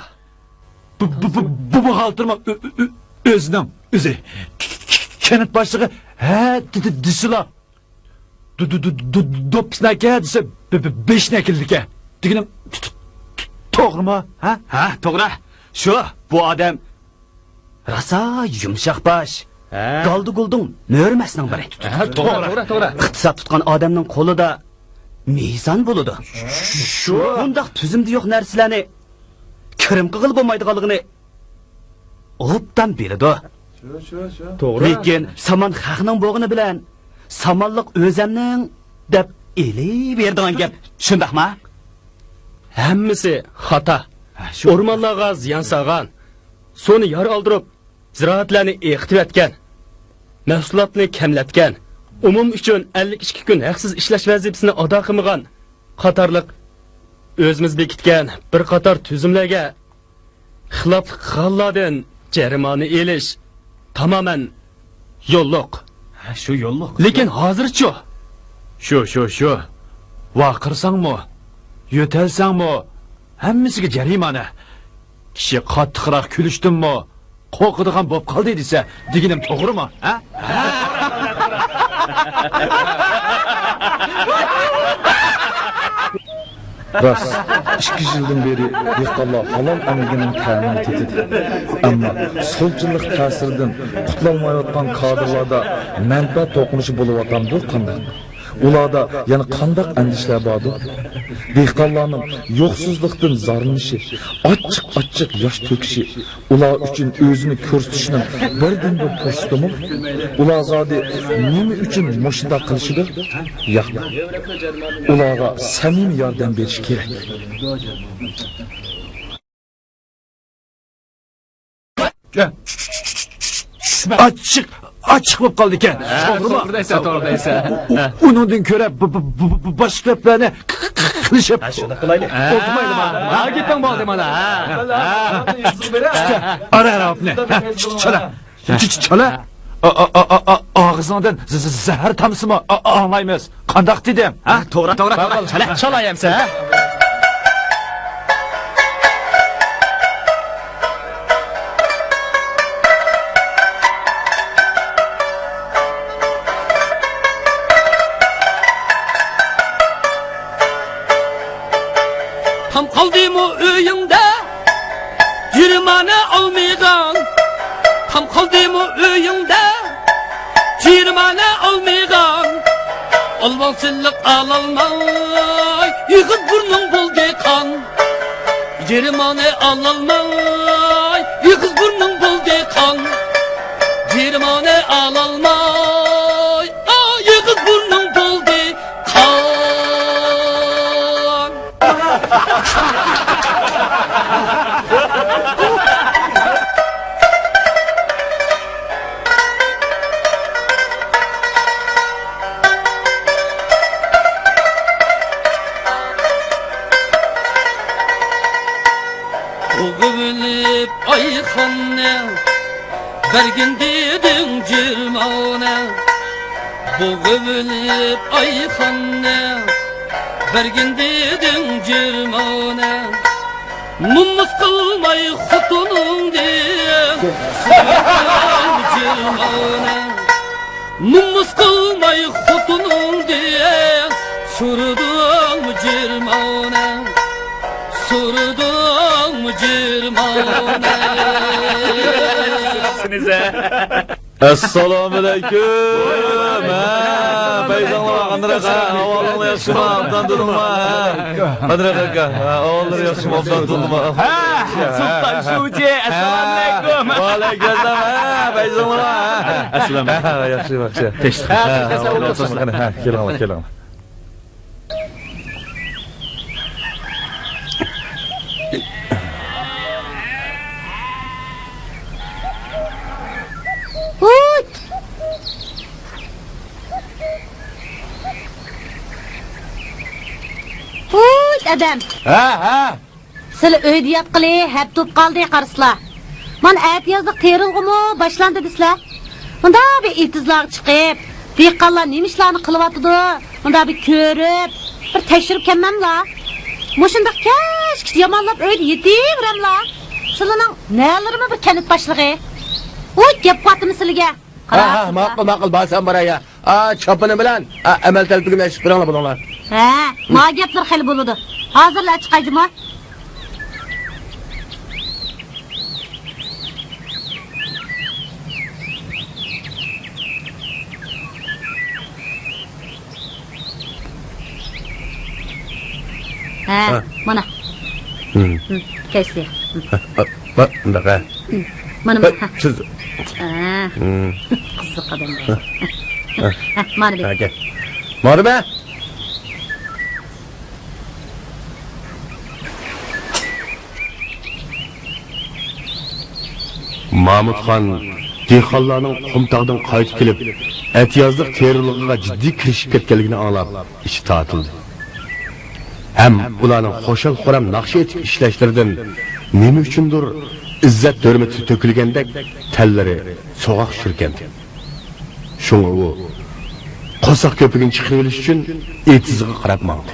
بۇ، بۇ، بۇ، بۇ بۇخغالتىرمۇ ئۆ-، ئۆ-، ئۆ-، ئۆزىنىڭ ئۆزى. كەنت باشلىقى ھە دېسىلا، دو-، دو-، دو-، دو-، دوپپىسىنى ئەكە دېسە، بې-، بې-، بېشىنى ئەكېلىدىكەن. دېگىنىڭ تو-، تو-، تو-، توغرىمۇ؟ ھە؟ ھە، توغرا. شۇ، بۇ ئادەم راسا يۇمشاق باش. ھە. گالدا گۇلدۇڭ مۆرىمەسنىڭ بىرى. ھە، توغرا، توغرا، توغرا. ئىقتىساد تۇتقان ئادەمنىڭ قولىدا مىزان بولىدۇ. شۇ. بۇنداق تۈزۈمدە يوق نەرسىلەرنى كىرىم قىلغىلى بولمايدىغانلىقىنى ئوبدان بىلىدۇ. شۇ، شۇ، شۇ. توغرا. لېكىن سامان خەقنىڭ بولغىنى بىلەن، سامانلىق ئۆزەمنىڭ دەپ ئېلىۋېرىدىغان گەپ. شۇنداقما؟ ھەممىسى خاتا. ھە، شۇ. ئورمانلارغا زىيان سالغان، سۇنى يار ئالدۇرۇپ، زىرائەتلەرنى ئېقىتىۋەتكەن، مەھسۇلاتنى كەملەتكەن، ئومۇم ئۈچۈن ئەللىك ئىككى كۈن ھەقسىز ئىشلەش ۋەزىپىسىنى ئادا قىلمىغان قاتارلىق ئۆزىمىز بېكىتكەن بىر قاتار تۈزۈملەرگە خىلاپلىق قىلغانلاردىن جەرىمانە ئېلىش تامامەن يوللۇق. ھە، شۇ يوللۇق. لېكىن ھازىرچۇ؟ شۇ، شۇ، شۇ. ۋارقىرىساڭمۇ، يۆتەلسەڭمۇ، ھەممىسىگە جەرىمانە. كىشى قاتتىقراق كۈلۈشتىنمۇ قورقىدىغان بولۇپ قالدى دېسە، دېگىنىم توغرىمۇ؟ ھە؟ راست، ئىككى يىلدىن بېرى دېھقانلار ھالال ئەمگىنىڭ تەمىنى تېتىدى. ئەمما سولچىللىق تەسىرىدىن قۇتۇلالمايۋاتقان كادىرلاردا مەنپەئەت توقۇنۇشى بولۇۋاتامدۇ قانداق؟ ئۇلاردا يەنە قانداق ئەندىشىلەر باردۇ؟ دېھقانلارنىڭ يوقسۇزلۇقتىن زارلىنىشى، ئاچچىق-ئاچچىق ياش تۆكۈشى، ئۇلار ئۈچۈن ئۆزىنى كۆرسىتىشنىڭ بىردىنبىر پۇرسىتىمۇ؟ ئۇلار زادى نېمە ئۈچۈن مۇشۇنداق قىلىشىدۇ؟ ياق. ئۇلارغا سەمىمىي ياردەم بېرىش كېرەك. چۈشمە. ئاچچىق، ئاچچىق بولۇپ قالدىكەن. ھە، توغرىمۇ؟ توغرا دەيسەن، توغرا دەيسەن. ئۇ-، ئۇ-، ئۇنىڭدىن كۆرە ب-، ب-، ب-، ب-، باشقا گەپلەرنى ق-، ق-، ق-، قىلىشىپ. ھە، شۇنداق قىلايلى. ئولتۇرمايلىما؟ ھە، گېپىڭ بولدى مانا. ھە، ھە. ئارا، ئارا، ئاپنى. ھە، چ-، چ-، چالا. چ-، چ-، چالا. ئا-، ئا-، ئا-، ئا-، ئا-، ئاغزىڭدىن ز-، ز-، زەھەر تامسىمۇ ئا-، ئا-، ئاڭلايمىز. قانداق دېدىم؟ ھە؟ توغرا، توغرا، توغرا. چالا، چالا يەمسە، ھە؟ تام قالدىمۇ ئۆيۈڭدە جىرمانە ئالمىغان؟ تام قالدىمۇ ئۆيۈڭدە جىرمانە ئالمىغان؟ ئالۋاڭچىلىق ئالالماي، ئېغىز بۇرنۇڭ بولدى قان. جىرمانە ئالالماي، ئېغىز بۇرنۇڭ بولدى قان. جىرمانە ئالالماي، ئېغىز بۇرنۇڭ بولدى قان. بوغۇۋېلىپ ئايخاننى، بەرگىن دېدىڭ جىرمانە. بوغۇۋېلىپ ئايخاننى، بەرگىن دېدىڭ جىرمانە. نومۇس قىلماي خوتۇنۇڭدىن سۈردۈڭ جىرمانە. نومۇس قىلماي خوتۇنۇڭدىن سۈردۈڭ جىرمانە. سۈردۈڭ جىرمانە. ئەسسالامۇئەلەيكۇم. ھە، پەيزاڭلار، قانداق، ھە، ئەھۋالىڭلار ياخشىمۇ؟ ئوبدان تۇردۇڭلار، ھە؟ قانداق ئاكا، ھە، ئەھۋاللىرى ياخشىمۇ؟ ئوبدان تۇردۇڭلار؟ ھە، سۇلتان شۇجى، ئەسسالامۇئەلەيكۇم. ۋەئەلەيكۇم ئەسسالام، ھە، پەيزاڭلار، ھە؟ ئەسسالام. ھە، ياخشى، ياخشى. تىنچلىق. ھە، ھە، ھە، كېلىڭلار، كېلىڭلار. ھۇي! ھۇي، ئادەم! ھە، ھە! سىلە ئۆيدە ياتقىلى ھەپتە بولۇپ قالدى قارىسىلا. مانا ئەتىيازلىق تېرىلغۇمۇ باشلاندى دېسىلە. مۇنداق بىر ئېتىزلارغا چىقىپ، دېھقانلار نېمە ئىشلارنى قىلىۋاتىدۇ، مۇنداق بىر كۆرۈپ، بىر تەكشۈرۈپ كەلمەملا. مۇشۇنداق كەچكىچە يامانلاپ ئۆيدە يېتىۋېرەملا. سىلىنىڭ نەلىرىمۇ بىر كەنت باشلىقى. ۋوي، گەپ قاتىمۇ سىلىگە. ھە، ھە، ماقۇل، ماقۇل، بارسام باراي يا. ئا، چاپىنىم بىلەن، ئا، ئەمەل تەلىپىگىمنى ئېچىپ بېرىڭلار بۇلۇڭلار. ھە، ما گەپلەر خېلى بولىدۇ. ھازىرلا چىقاي جۇمۇ. ھە، ھە. مانا. ھىم. ھىم، كەيسى. ھە، ھە، مۇنداق، ھە. ھىم، مانا، ھە، مانا. ھە. سىز. ھە. ھىم. قىزىق ئادەم. ھە. ھە، مانا بىر. ھە، كەل. مانا بىر. مامۇتخان دېھقانلارنىڭ قۇمتاغدىن قايتىپ كېلىپ، ئەتىيازلىق تېرىلغىغا جىددىي كىرىشىپ كەتكەنلىكىنى ئاڭلاپ، ئىچى تارتىلدى. ھەم ئۇلارنىڭ خۇشال-خۇرام ناخشا ئېيتىپ ئىشلەشلىرىدىن نېمە ئۈچۈندۇر ئىززەت-ھۆرمىتى تۆكۈلگەندەك تەنلىرى سوغۇق چۈشۈرگەنىدى. شۇڭا ئۇ قورساق كۆپۈكىنى چىقىرىۋېلىش ئۈچۈن ئېتىزىغا قاراپ ماڭدى.